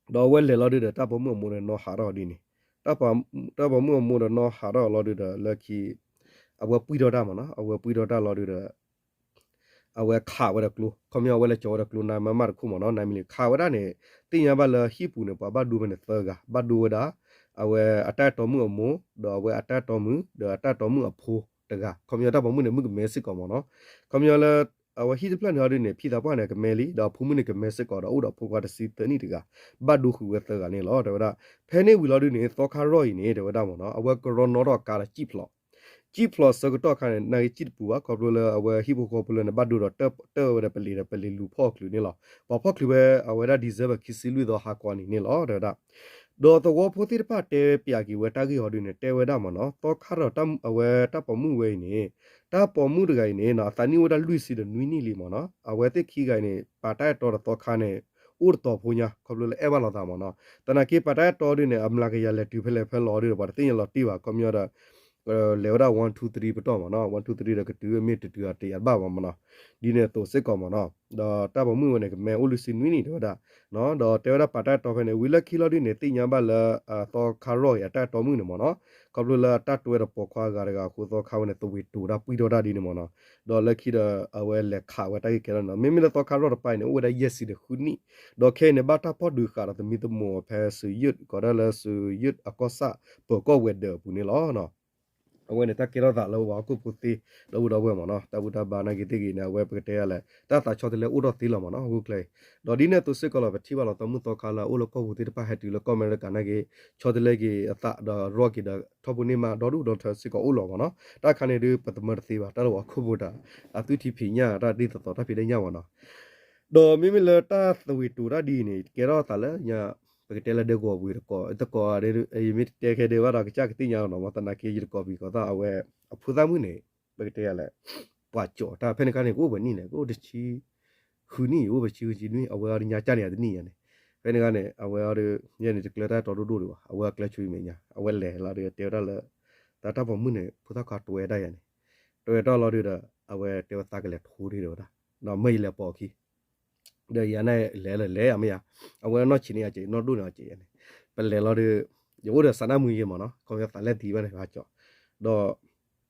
ဒီးအဝဲလဲၤလီၤဒုဒီး တၢ်ပိာ်မုၣ်အမိၢ်န့ၣ် နီၣ်ဟးထီၣ်ဒ်န့ၣ်, တၢ်ပိာ်မုၣ်အမိၢ်ဒီးနီၣ်ဟးထီၣ်လီၤဒုဒီး လၢခံ အဝဲပှံၢ်ထီၣ်တၢ်မ့ၢ်နီၤ, အဝဲပှံၢ်ထီၣ်တၢ်လီၤဒုဒီး အဝဲခးဝဲဒီးကျိ, ခီပညီအဝဲလဲၤကၠီၤဝဲဒီးကျိ နါမးမးတခိၣ်မ့ၢ်နီၤ, နါမံၤလံၤ ခးဝဲဒၣ်န့ၣ်, သ့ၣ်ညါဘၣ်လၢဟံၣ်ပူၤန့ၣ် ပှၤဘၣ်ဒိဝဲန့ၣ်သၢဂၤ, ဘၣ်ဒိဝဲဒၣ် အဝဲအတၢ်အဲၣ်တီမုၣ်အမိၢ် ဒီးအဝဲအတၢ်အဲၣ်တီမုၣ် ဒီးအတၢ်အဲၣ်တီမုၣ်အဖိတဂၤ, ခီပညီတၢ်ပိာ်မုၣ်န့ၣ် မုၣ်ကမဲစ့ၢ်ကီးမ့ၢ်နီၤ, ခီပညီလၢ အဝဲဟံၣ်တဖျၢၣ်န့ၣ်အီၤဒုန့ၣ် ဖံသးပှၢ်န့ၣ်ကမဲလံ, ဒီးအဖိမုၣ်န့ၣ်ကမဲစ့ၢ်ကီးဒီး အိၣ်ဒီးဖိခွါတဆံသၢနံၣ်တဂၤ, ဘၣ်ဒိဃုာ်ဝဲသၢဂၤန့ၣ်လီၤ တဲဝဲဒၣ်, ဖဲန့ၣ်ဝံၤလီၤဒုန့ၣ် သီခါရီၢ်အံၤန့ၣ် တဲဝဲဒၣ်မ့ၢ်နီၤ, အဝဲကရီနီၣ်ထီၣ်ကါဒီးစံၣ်ဖျိး, စံၣ်ဖျိးဆၢကတီၢ်ခါန့ၣ် နာ်က့စံၣ်တပူၤဘၣ် ခီဖျိလၢအဝဲဟံၣ်ဖိဃီဖိလၢန့ၣ် ဘၣ်ဒိဒီးတၢၢ်ဝဲဒီးပလံၤဒီးပလံၤလူၤဖီၣ်ချုးန့ၣ်လီၤ, ပှၤဖီၣ်ချုးဝဲအဝဲဒၣ် December ခံဆံလွံၢ်သီဟါခီနံၤန့ၣ်လီၤ တဲဝဲဒၣ် ဒီးသဝီဖိသ့ၣ်တဖၣ်တဲပၠးက့ၤဝဲတၢ်ဂ့ၢ်အီၤဒုန့ၣ် တဲဝဲဒၣ်မ့ၢ်နီၤ, သီခါဒီးအဝဲတၢ်ပိာ်မုၣ်ဝဲအံၤန့ၣ်, တၢ်ပိာ်မုၣ်တဂၤအံၤန့ၣ် အသးနံၣ်အိၣ်ဝဲဒၣ်လွံၢ်ဆံဒီးနွံနံၣ်လံမ့ၢ်နီၤ, အဝဲသ့ၣ်ခံဂၤအံၤန့ၣ် ပာ်တၢ်အဲၣ်တီဒီးသီခါန့ၣ် အိၣ်တတီၤဖိညါ ခီဖျိလၢအဲၣ်ဘၣ်လိာ်သးမ့ၢ်နီၤ, သနာ်က့ပာ်တၢ်အဲၣ်တီဒုန့ၣ် အမျးကယၤလဲၤတုၤဖဲလဲၣ်ဖဲလဲၣ်ဒုဒီး ပှၤတသ့ၣ်ညါလီၤတံၢ်ဘၣ် ခီပညီဒီး လဲၤဝဲဒၣ် one two three ပတီၢ်မ့ၢ်နီၤ, one two three ဒီးကတုၤမ့ၢ်တတုၤအတယၤတဘၣ်ဘၣ်မ့ၢ်နီၤ, ဒ်န့ၣ်အသိးစ့ၢ်ကီးမ့ၢ်နီၤ, ဒီးတၢ်ပိာ်မုၣ်ဝဲန့ၣ် ကမဲအိၣ်လွံၢ်ဆံနွံနံၣ်တဲဝဲဒၣ်, ဒီးတဲဝဲဒၣ်ပာ်တၢ်အဲၣ်တီဖဲန့ၣ် ဝံၤလၢခံလီၤဒုန့ၣ် သ့ၣ်ညါဘၣ်လၢ သီခါရီၢ်အံၤအတၢ်အဲၣ်တီမုၣ်န့ၣ်မ့ၢ်နီၤ, ခီဖျိလၢအတၢ်တွဲဒီးပိာ်ခွါဂၤတဂၤအဃိ သီခါဝဲန့ၣ် သဝ့ၤတိၤတၢ်ပှံၢ်ထီၣ်တၢ်ဒ်န့ၣ်မ့ၢ်နီၤ, ဒီးလၢခံဒီး အဝဲလဲၤခးဝဲတၢ်ဂ့ၢ်ကဲထီၣ်န့ၣ်လီၤ, မ့မ့ၢ်လၢသီခါရီၢ်တပၤအံၤန့ၣ် အိၣ်ဝဲဒၣ်ယဲၢ်ဆံဒီးဃုနံၣ်, ဒီးခဲအံၤန့ၣ် ဘၣ်တၢ်ဖီၣ်ဒုးဃာ်ဒီးသမံသမိးဖဲစယုၢ် ကိးဒၣ်လၢစယုၢ်အကီၢ်ဆၣ် ပၢၤကီၢ်ဝဲၤဒၢးအပူၤန့ၣ်လီၤ. အဝဲန့ၣ်တၢ်ကဲထီၣ်သးလၢပှၤဟီၣ်ခိၣ်ဖိသ့ ဒီပုၢ်ဒီဝဲၢ်မ့ၢ်နီၤ, တၢ်ဘူၣ်တၢ်ဘါနာ်က့သ့ၣ်ဂ့ၤန့ၣ် အဝဲပကတဲလဲၣ် တၢ်သးဆီတလဲအိၣ်ထီၣ်သ့လီၤမ့ၢ်နီၤ, အဂုကျဲအံၤ, ဒီးဒ်န့ၣ်အသိးစ့ၢ်ကီးလီၤ ပထံၣ်ဘၣ်လီၤသီမုၣ်သီခါလၢအအိၣ်လၢကီၢ်ပူၤသ့ၣ်တဖၣ်ဟဲတုၤလၢကီၢ်အမဲရကၤနာ်က့ ဆီတလဲက့ၤအသးဒီးရီက့ၤဒီးထီၣ်ဖိန့ၢ်မးဒီဒူၣ်ဒီထၢစ့ၢ်ကီးအိၣ်လီၤမ့ၢ်နီၤ, တၢ်ခါန့ၣ်ဒုး ပသမၢတသ့ဘၣ် တၢ်လၢပှၤဟီၣ်ခိၣ်ဖိတၢ် အသုထံဖံးညၣ်တၢ်ဒ်သိးသိးတၢ်ဖံးတၢ်ညၣ်မ့ၢ်နီၤ, ဒီးမ့မ့ၢ်လၢတၢ်သဝ့ၤတိၤတၢ်ဒ်အံၤန့ၣ် ကဲထီၣ်သးလၢညါ ပကတဲလၢဒဲကဝီၤပူၤတကိး တကိး ယမ့ၢ်တတဲခဲဒဲးဘၣ်ဒီး ကစၢ်ကသ့ၣ်ညါလီၤနီၤ, မ့ၢ်သနာ်က့ယတကိးပံၤကိးသၣ် အဝဲ အဖိသၣ်မုၣ်န့ၣ် ပကတဲလဲၣ် ပှၤကၠီၤတၢ်ဖဲန့ၣ်ခါန့ၣ် ကအိၣ်ပှဲၤနံၣ်လဲၣ် ကအိၣ်တဆံဃုနံၣ် အိၣ်ပှဲၤဆံဃုဆံနွံ အဝဲအီၤဒုးညါကၢ်န့ၣ်အတနံၣ်ညါန့ၣ်, ဖဲန့ၣ်ခါန့ၣ် အဝဲအီၤဒုး ယဲန့ၣ်တကျၢၤတၢ်တီဒိၣ်ဒိၣ်ဒံးဘၣ် အဝဲအကျၢၤဆူမဲာ်ညါ အဝဲလဲၤလီၤဒုးတဲဝဲဒၣ်လၢ တၢ်တၢ်ပိာ်မုၣ်န့ၣ် ဖိသၣ်ခွါတွဲဒၣ်ယၤန့ၣ်, တွဲတၢ်လီၤဒုးဒီး အဝဲတဲဝဲသးကလဲၤထိဒ်ဝဲဒၣ်, ဒီးမၢယလဲၤပိာ်အခံ ဒီးယၤန့ၣ်လဲၤလၢလဲၤယၤမ့ၢ်ယၤ, အဝဲနီၢ်ဆံးန့ၢ်အက့ၤ နီၢ်ဒိၣ်န့ၢ်အက့ၤယၤန့ၣ်, ပလဲၤလီၤဒီး ယအိၣ်ဒီးစးနၢ်မုာ်ယဲမ့ၢ်နီၤ, ခီပညီသးလဲၣ်သံဘၣ်န့ၣ် ဘၣ်ကၠီ, ဒီး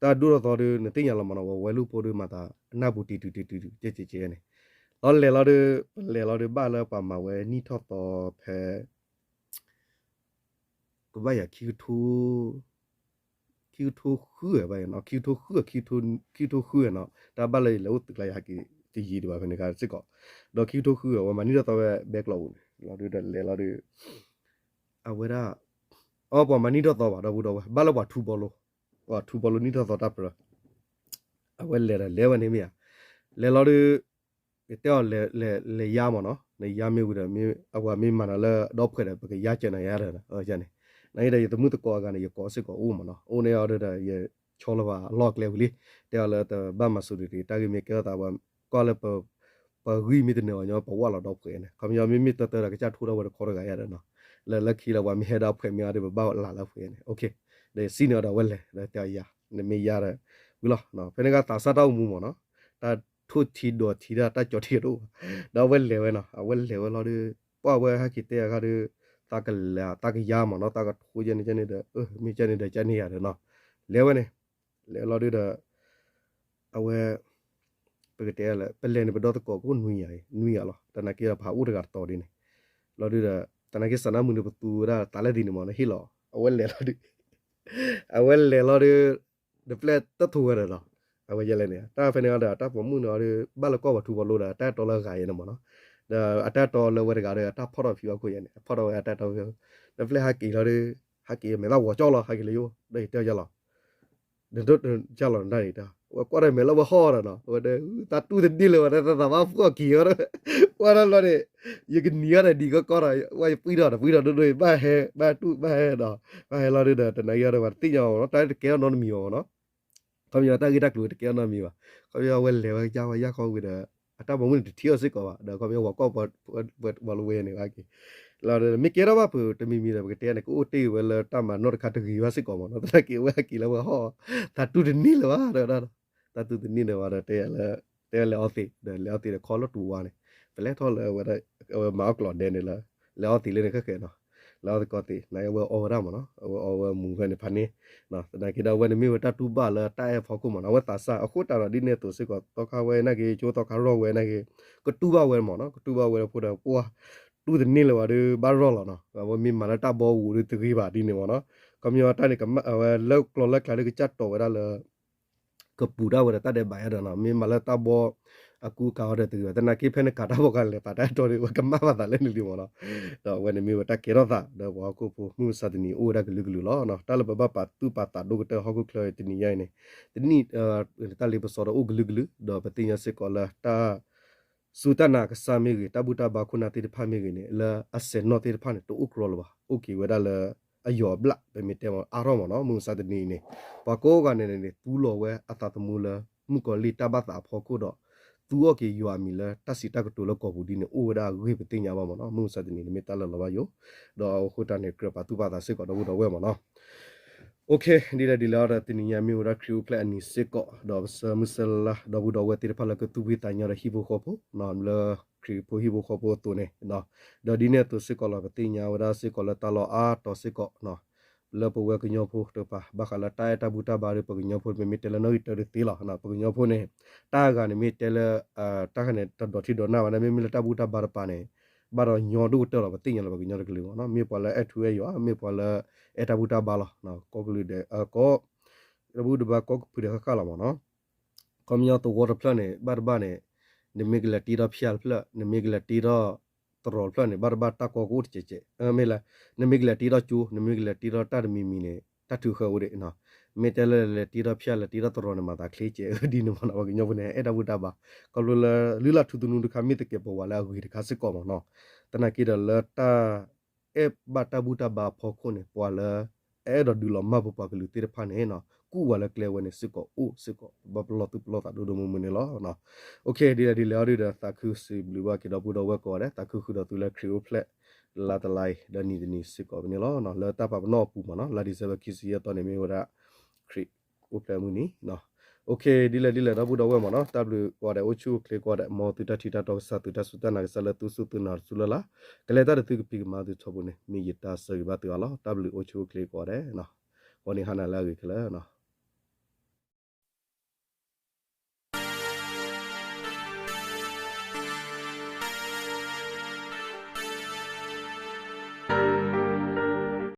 တၢ်ဒိၣ်ထီၣ်သီဒီး နသ့ၣ်ညါလီၤမ့ၢ်နီၤ, ဝဲဝဲလူၢ်ဖိဒီးမၤသး နၢ်ပူၤတံၤတုၤတံၤတုၤ ကဲကဲကဲန့ၣ်, လီၤလဲၤလီၤဒီး ပလဲၤလီၤဒီး ဘၣ်လၢပှၤမၤဝဲနံၣ်ထီၣ်သီဖဲ ကဘၣ်ယၤ ခံကထိဃုဘၣ်နီၤ, ခံကထိဃု, ခံကထိဃုနီၤ, တၢ်ဘၣ်လၢယလဲၤအိၣ်သုးကျါယဟဲက့ၤတယံာ်ဒံးဘၣ်ဖဲန့ၣ်ခါစ့ၢ်ကီး, ဒီးခံကထိဃု အဝဲမၤနံၣ်ထီၣ်သီဝဲဘဲကျိးပူၤန့ၣ် လီၤဒုးဒီးလဲၤလီၤဒီး အဝဲဒၣ် အီ ပှၤမၤနံၣ်ထီၣ်သီဘၣ် ဒီပုၢ်ဒီဝဲၢ် ဘၣ်လၢပှၤထူဘီလိ, ပှၤထူဘီလိနံၣ်ထီၣ်သီတၢ်ပြၢ, အဝဲလဲၤဒီးလဲၤဝဲန့ၣ်မ့ၢ်ဧါ, လဲၤလီၤဒီး ယတဲအီၤ လဲၤယါမ့ၢ်နီၤ, နယါမ့ၢ်ဝံၤဒီး အဝဲမ့ၢ်မၤနၤလၢဒီဖှဲးဒီး ပကယါကဲနၤယါဒီး န့ၣ်, နအံၤဒီးယတမုၣ်သကိးအဂၤန့ၣ် ယကိးစ့ၢ်ကီးအိၣ်မ့ၢ်နီၤ, အိၣ်န့ၢ်အီၤဒီး ယဆီလီၤပှၤအလီၢ်အကျဲဝံၤလံ, တဲအီၤလၢတဘၣ်မၤစူၤဒံးတံၢ် တၢ်ဂ့ၢ်မ့ၢ်ကဲထီၣ်သး ပှၤကွၢ်လၢ ပဂံၢ်မ့ၢ်တနၢၤအီၤညီ ပဝၢ်လီၤဒီဖှဲးန့ၣ်, ခီပညီမ့မ့ၢ်တၢတၢဒီး ကစၢ်ထိထီၣ်ဝဲတခီတဂၤယါဒီးနီၤ, လၢလၢခံလၢပှၤမ့ၢ်ဟဲဒီဖှဲးမ့ၢ်အီၤဒီး ပဘၣ်လၢလၢဖှဲးန့ၣ်, ဒီးယစံးန့ၢ်အီၤဒီး အဝဲလဲၤဒီးတဲအီၤယါ, နမ့ၢ်ယါဒီး ဝံၤလီၤ, ဖဲန့ၣ်ကသးစၢ်တၢ်အိၣ်မူမ့ၢ်နီၤ, တၢ်ထိၣ်ထံဒိးထံဒၣ်တၢ်ကၠီထံတအိၣ်ဘၣ်, ဒီးအဝဲလဲၤဝဲနီၤ, အဝဲလဲၤဝဲလီၤဒီး ပှၢ်ဝဲဟဲက့ၤတဲအဂၤဒီး သးကလဲၤ သးကယါမ့ၢ်နီၤ, သးကထိကဲန့ၣ်ကဲန့ၣ်ဒီး မ့ၢ်ကဲန့ၣ်ဒီးကဲန့ၣ်ယါဒီးနီၤ, လဲၤဝဲန့ၣ်, လဲၤလီၤဒုးဒီး အဝဲ ပကတဲလၢ ပလဲၤန့ၣ် ပဒီသကိးကအိၣ်နွံဂၤ, နွံဂၤလီၤ, သနာ်က့ဒီး ပဟးအိၣ်တဂၤတတီၤဒ်န့ၣ်, လီၤဒုးဒီး သနာ်က့စးနၢ်မုာ်န့ၣ် ပသူဝဲဒၣ်သးလဲၣ်သံန့ၣ်မ့ၢ် နဟ့ၣ်လီၤ, အဝဲလဲၤလီၤဒုး အဝဲလဲၤလီၤဒီး နပျဲၢ်တထိဝဲဒီးလီၤ, အဝဲယဲလဲၣ်န့ၣ် တၢ်ဖဲန့ၣ်အီၤဒီး အတၢ်ပိာ်မုၣ်န့ၣ်အီၤဒီး ဘၣ်လၢကွၢ်ပှၤထူပှၤလိဒီး အတၢ်အဲၣ်တီလၢအဂၤယဲန့ၣ်မ့ၢ်နီၤ, ဒီးအတၢ်အဲၣ်တီလၢဝဲတဂၤဒီး အတၢ်ဖီၣ်ထီၣ်ဖံးဘၣ်ခိၣ်ယဲန့ၣ် အဖီၣ်ထီၣ်ဝဲအတၢ်အဲၣ်တီဖံး, နပျဲၢ်ဟဲက့ၤလီၤဒီး ဟဲက့ၤမဲာ်သၣ်ဝီၤကၠီလီၤ ဟဲက့ၤလၢယအိၣ် ဒီးယတဲအီၤယါလီၤ နဒိးကၢ်လီၤနတၢ်န့ၣ်တၢ် ဝဲကွၢ်ဒီးမဲာ်လၢဝဲဟီၣ်ဒီးနီၤ ဝဲဒီး သးတူၢ်တန့ၢ်လၢၤဝဲဒီး သးသးဘၣ်ဖှီၣ်က့ၤဝဲဒီး ဝဲဒၣ်လီၤန့ၣ် ယကနံၤအီၤဒီးနံၤကီကီဒီး ဝဲယပှံၢ်ထီၣ်ဒီးပှံၢ်ထီၣ်ဒိၣ်ဒိၣ် ဘၣ်ဟဲ ဘၣ်တူၢ်ဘၣ်ဟဲဒီး ဘၣ်ဟဲလီၤဒုးဒီး တနာ်က့ၤအီၤဒီး ပှၤတသ့ၣ်ညါအီၤနီၤ တၢ်တကဲထီၣ်နီတမံၤအီၤနီၤ ခီပညီတၢ်ဂ့ၢ်တၢ်ကျိၤတကဲထီၣ်နီတမံၤဘၣ် ခီပညီဝဲလဲၤဝဲကစၢ်ဝဲယၢ်ခီဝံၤဒီး အတၢ်ပိာ်မုၣ်န့ၣ်တထံၣ်အီၤစ့ၢ်ကီးဘၣ် ဒီးခီပညီပှၤကွၢ်ပှၤလၢဝဲန့ၣ်ဘၣ်က့ၤ လီၤဒီး မ့ၢ်ကဲထီၣ်ဘၣ်ဖုးတမံၤမံၤဒီး ပကတဲန့ၣ် ကအိၣ်တ့ၢ်ဝဲလၢတၢ်မၤနီၣ်တခါတဂ့ၤဘၣ်စ့ၢ်ကီးမ့ၢ်နီၤ သနာ်က့ဝဲဟဲက့ၤလၢဝဲဟီၣ် သးတူၢ်တန့ၢ်လၢၤဘၣ်ဒီး သးတူၢ်တန့ၢ်လၢၤဘၣ်ဒီး တဲ တဲလဲၤအီသံး ဒီးလဲၤအီသံးဒီးခီလၢတူၢ်ဝါန့ၣ် ပလဲၤထီၣ်လၢဝဲဒၣ် အဝဲမၤအီၣ်ကျိးဒဲန့ၣ်လၢ လဲၤအီသံးလၢန့ၣ်ခဲခဲနီၤ လဲၤအီသံးကီးသံး နာ်က့ဝဲအီဝဲဒၣ်မ့ၢ်နီၤ အဝဲအီဝဲမူဖဲန့ၣ်ဖးန့ၣ် သနာ်က့ဒီးအဝဲန့ၣ်မ့ၢ်ဝဲတၢ်တူၢ်ဘၣ်လၢတၢ်အဲၣ်အဖီခိၣ်မ့ၢ်နီၤ အဝဲသးစၢ်အဃိတၢ်ဒီးဒ်န့ၣ်အသိးစ့ၢ်ကီး သီခါဝဲနာ်က့ ကၠိသီခါရီၣ်ဝဲနာ်က့ ကတူၢ်ဘၣ်ဝဲမ့ၢ်နီၤ ကတူၢ်ဘၣ်ဝဲလၢဖိဒီးပှၢ် တူၢ်တန့ၢ်လၢၤဘၣ်ဒီးဘၣ်ရီၣ်လီၤနီၤ အဝဲမ့ၢ်မၤလၢတၢ်ဘီဝူၤဒီးတဂ့ၤဘၣ်ဒ်န့ၣ်မ့ၢ်နီၤ ခီပညီတၢ်န့ၣ် အဝဲလၢကျိၤလၢကျဲဒီးကစၢ်တီၢ်ဝဲဒၣ်လၢ ကပူၤတၢ်ဝဲဒီးတၢ်ဒဲးဘးယါဒီးနီၤ မ့ၢ်မၤလၢတၢ်ဘီ အကူအကၤအီၤဒီးတဂ့ၤဘၣ် သနာ်က့ဖဲန့ၣ်ကးတၢ်ဘီကလဲၤပာ်တၢ်အဲၣ်တီဒီး ဝဲကမၣ်ဘၣ်သးလၢန့ၣ်လံမ့ၢ်နီၤ ဒီးအဝဲန့ၣ်မ့ၢ်ဝဲတၢ်ကဲထီၣ်သး ဒီးပှၤဟီၣ်ခိၣ်ဖိ မုၢ်မဆါတနံၤအိၣ်ဝဲဒၣ်ကလုာ်ကလုာ်လီၤ တၢ်လၢပဘၣ်ပာ်သူၣ်ပာ်သးဒိၣ်ကတၢၢ်ဟီၣ်ခိၣ်ချၢတနံၤညါအံၤန့ၣ် တနံၣ် တၢ်လ့ပစီဒီးအိၣ်ကလုာ်ကလုာ် ဒီးပသ့ၣ်ညါစ့ၢ်ကီးလၢတၢ် စူၢ်တၢ်နာ်ကစၢ်မ့ၢ်ဂ့ၤ တၢ်ဘူၣ်တၢ်ဘါခိၣ်နၢ်သ့ၣ်တဖၣ်မ့ၢ်ဂ့ၤန့ၣ် လၢအစဲးနီၣ်သ့ၣ်တဖၣ်န့ၣ် တအိၣ်ကြီလၢၤဘၣ် အိၣ်က့ၤဝဲဒၣ်လၢအယီၤအဘျၣ် ပမ့ၢ်တဲမ့ၢ်အါထီၣ်မ့ၢ်နီၤ မုၢ်မဆါတနံၤအံၤန့ၣ် ပှၤကိးဂၤန့ၣ်န့ၣ် သူလီၤဝဲအသးသမူလၢ မုၣ်ကီၤလံၢ်တၢ်ဘၣ်သးအဖီခိၣ်ဒီး သူအီၣ်က့ၤယွၤအမံၤလၢတၢ်စံးတၢ်ကတိၤလၢကီၢ်ပူၤဒ်န့ၣ် အိၣ်ဝဲဒၣ်အဂ့ၢ်ပသ့ၣ်ညါဘၣ်မ့ၢ်နီၤ မုၢ်မဆါတနံၤန့ၣ် မ့ၢ်တၢ်လၢလီၤဘၣ်ယိၣ် ဒီးအဃိတၢ်န့ၣ် ကြၢးပာ်သူၣ်ပာ်သးစ့ၢ်ကီးဒီပုၢ်ဒီဝဲၢ်မ့ၢ်နီၤ OK ဒ်လဲၣ်ဒ်လဲၣ်ဒီး တနံၤညါမ့ၢ်ဝဲဒၣ်ခရံာ်အိၣ်ဖျဲၣ်အနံၤစ့ၢ်ကီး ဒီးပဆၢမုၢ်ဆၢလါ ဒီပုၢ်ဒီဝဲၢ်သ့ၣ်တဖၣ်လၢကသူၣ်ဖှံသးညီဒီးဟံၣ်ဖိဃီဖိ လၢခရံာ်ဖိဟံၣ်ဖိဃီဖိအသိးန့ၣ် ဒီးဒ်န့ၣ်အသိးစ့ၢ်ကီးလီၤ ပသ့ၣ်ညါဝဲဒၣ်စ့ၢ်ကီးလၢတၢ်လီၢ်အါတီၤစ့ၢ်ကီး လၢပဝဲကညီဖိတကပၤ ဘၣ်ဃးလၢတၢ်အဲၣ်တၢ်ဘူၣ်တၢ်ဘါဒီး ပကညီဖိမ့မ့ၢ်တဲလၢနီၣ်ဂံၢ်တၢတသ့လီၤ ပကညီဖိန့ၣ် တၢ်ဂၤန့ၣ်မ့ၢ်တဲလၢ တၢ်ဂၤန့ၣ် တဒိးထံဒိးနၢ်ဘၣ်န့ၣ် မ့မ့ၢ်လၢတၢ်ဘူၣ်တၢ်ဘါတပၤန့ၣ် ဘၣ်ဒီးညီဒိၣ်ကတၢၢ်လီၤ ပသ့ၣ်ညါလီၤ ပကညီတကလုာ်မ့ၢ်နီၤ မ့ၢ်ပှၤလၢအဲၣ်ထူအဲၣ်ယွၤ မ့ၢ်ပှၤလၢအဲၣ်တၢ်ဘူၣ်တၢ်ဘါလီၤ ကိးကလုာ်ဒီး ကိး တၢ်ဘူၣ်တၢ်ဘါကိးကဖုဒဲးဃၣ်ဃၣ်လီၤမ့ၢ်နီၤ ခီပညီသဝီတဖျၢၣ်န့ၣ် ဘၣ်တဘၣ်န့ၣ် နမ့ၢ်ကလဲၤတ့ထီၣ်ဖၠၣ်တဖျၢၣ် နမ့ၢ်ကလဲၤတ့ထီၣ်တရီၤတဖျၢၣ်န့ၣ် ဘၣ်တဘၣ်တၢ်ကီကအိၣ်တစဲးစဲး မ့ၢ်လၢ နမ့ၢ်ကလဲၤတ့ထီၣ်ကၠိ နမ့ၢ်ကလဲၤတ့ထီၣ်တၢ်တမံၤမံၤန့ၣ် တၢ်ထုးဃၢအိၣ်ဒံး မ့ၢ်တဲလၢလဲၤတ့ထီၣ်ဖၠၣ်လဲၤတ့ထီၣ်တရီၤန့ၣ် မၤသးချ့စဲးဒ်န့ၣ်မ့ၢ်နီၤ ပှၤကညီဖိန့ၣ် အဲၣ်တၢ်ဘူၣ်တၢ်ဘါ ခီဖျိလၢ လုၢ်လၢ်ထူသနူတခါ မ့ၢ်သကဲးပဝးလၢအဂ့ၤတခါစ့ၢ်ကီးမ့ၢ်နီၤ သနာ်က့ဒီးလၢတၢ် အဲၣ်ဘၣ်တၢ်ဘူၣ်တၢ်ဘါအဖီခိၣ်န့ၣ် ပှၤလၢ အအဲၣ်ဒိးဒုးလီၤမၢ်ပပှၤကလုာ်သ့ၣ်တဖၣ်န့ၣ်နီၤ ကူၣ်ဝဲလၢကျဲဝဲန့ၣ်စ့ၢ်ကီးအိၣ်စ့ၢ်ကီး ဘၣ်ပလီၢ်သူၣ်ပလီၢ်သးဒိၣ်ဒိၣ်မုၢ်မုၢ်န့ၣ်လီၤ. အိၣ်ခ့ ဒ်လဲၣ်ဒ်လဲၣ်အီၤဒုဒီး သးခုစံးဘျုးဘၣ်က့ၤဒီပုၢ်ဒီဝဲၢ်ကိးဂၤဒဲး သးခုဃုာ်ဒီးသုလၢခရံာ်အိၣ်ဖျဲၣ် လါတလါအံၤ ဒီးနံၤတနံၤစ့ၢ်ကီးဖဲန့ၣ်လီၤ. လၢတၢ်ပာ်ပနီၣ်အပူၤမ့ၢ်နီၤ လါ December ခံဆံယဲၢ်သီန့ၣ် မ့ၢ်ဝဲဒၣ် ခရံာ်အိၣ်ဖျဲၣ်မုၢ်နံၤနီၤ ဒ်လဲၣ်ဒ်လဲၣ် ဒီပုၢ်ဒီဝဲၢ်မ့ၢ်နီၤ, တၢ်ဘျုးကိးဂၤဒဲး အိၣ်ဆူၣ်အိၣ်ချ့ကိးဂၤဒဲး, မ်သုတၢ်ထံၣ်တၢ်တီကစၢ် သုတၢ်စူၢ်တၢ်နာ်ကစၢ်လၢသုစူၢ်သုနာ်တစူၢ်လၢ်လၢ်, ကလဲၤတၢ်ဒီးသုကဖံးကမၤသုထီဘိန့ၣ် မ့ၢ်ယတၢ်ဆၢဂ့ၤဘၣ်သုအီၤလီၤ. တၢ်ဘျုးအိၣ်ဆူၣ်အိၣ်ချ့ကိးဂၤဒဲး, ဂီၤန့ၣ်ဟါနၤလၢအဂ့ၤခဲလၢာ်နီၤ.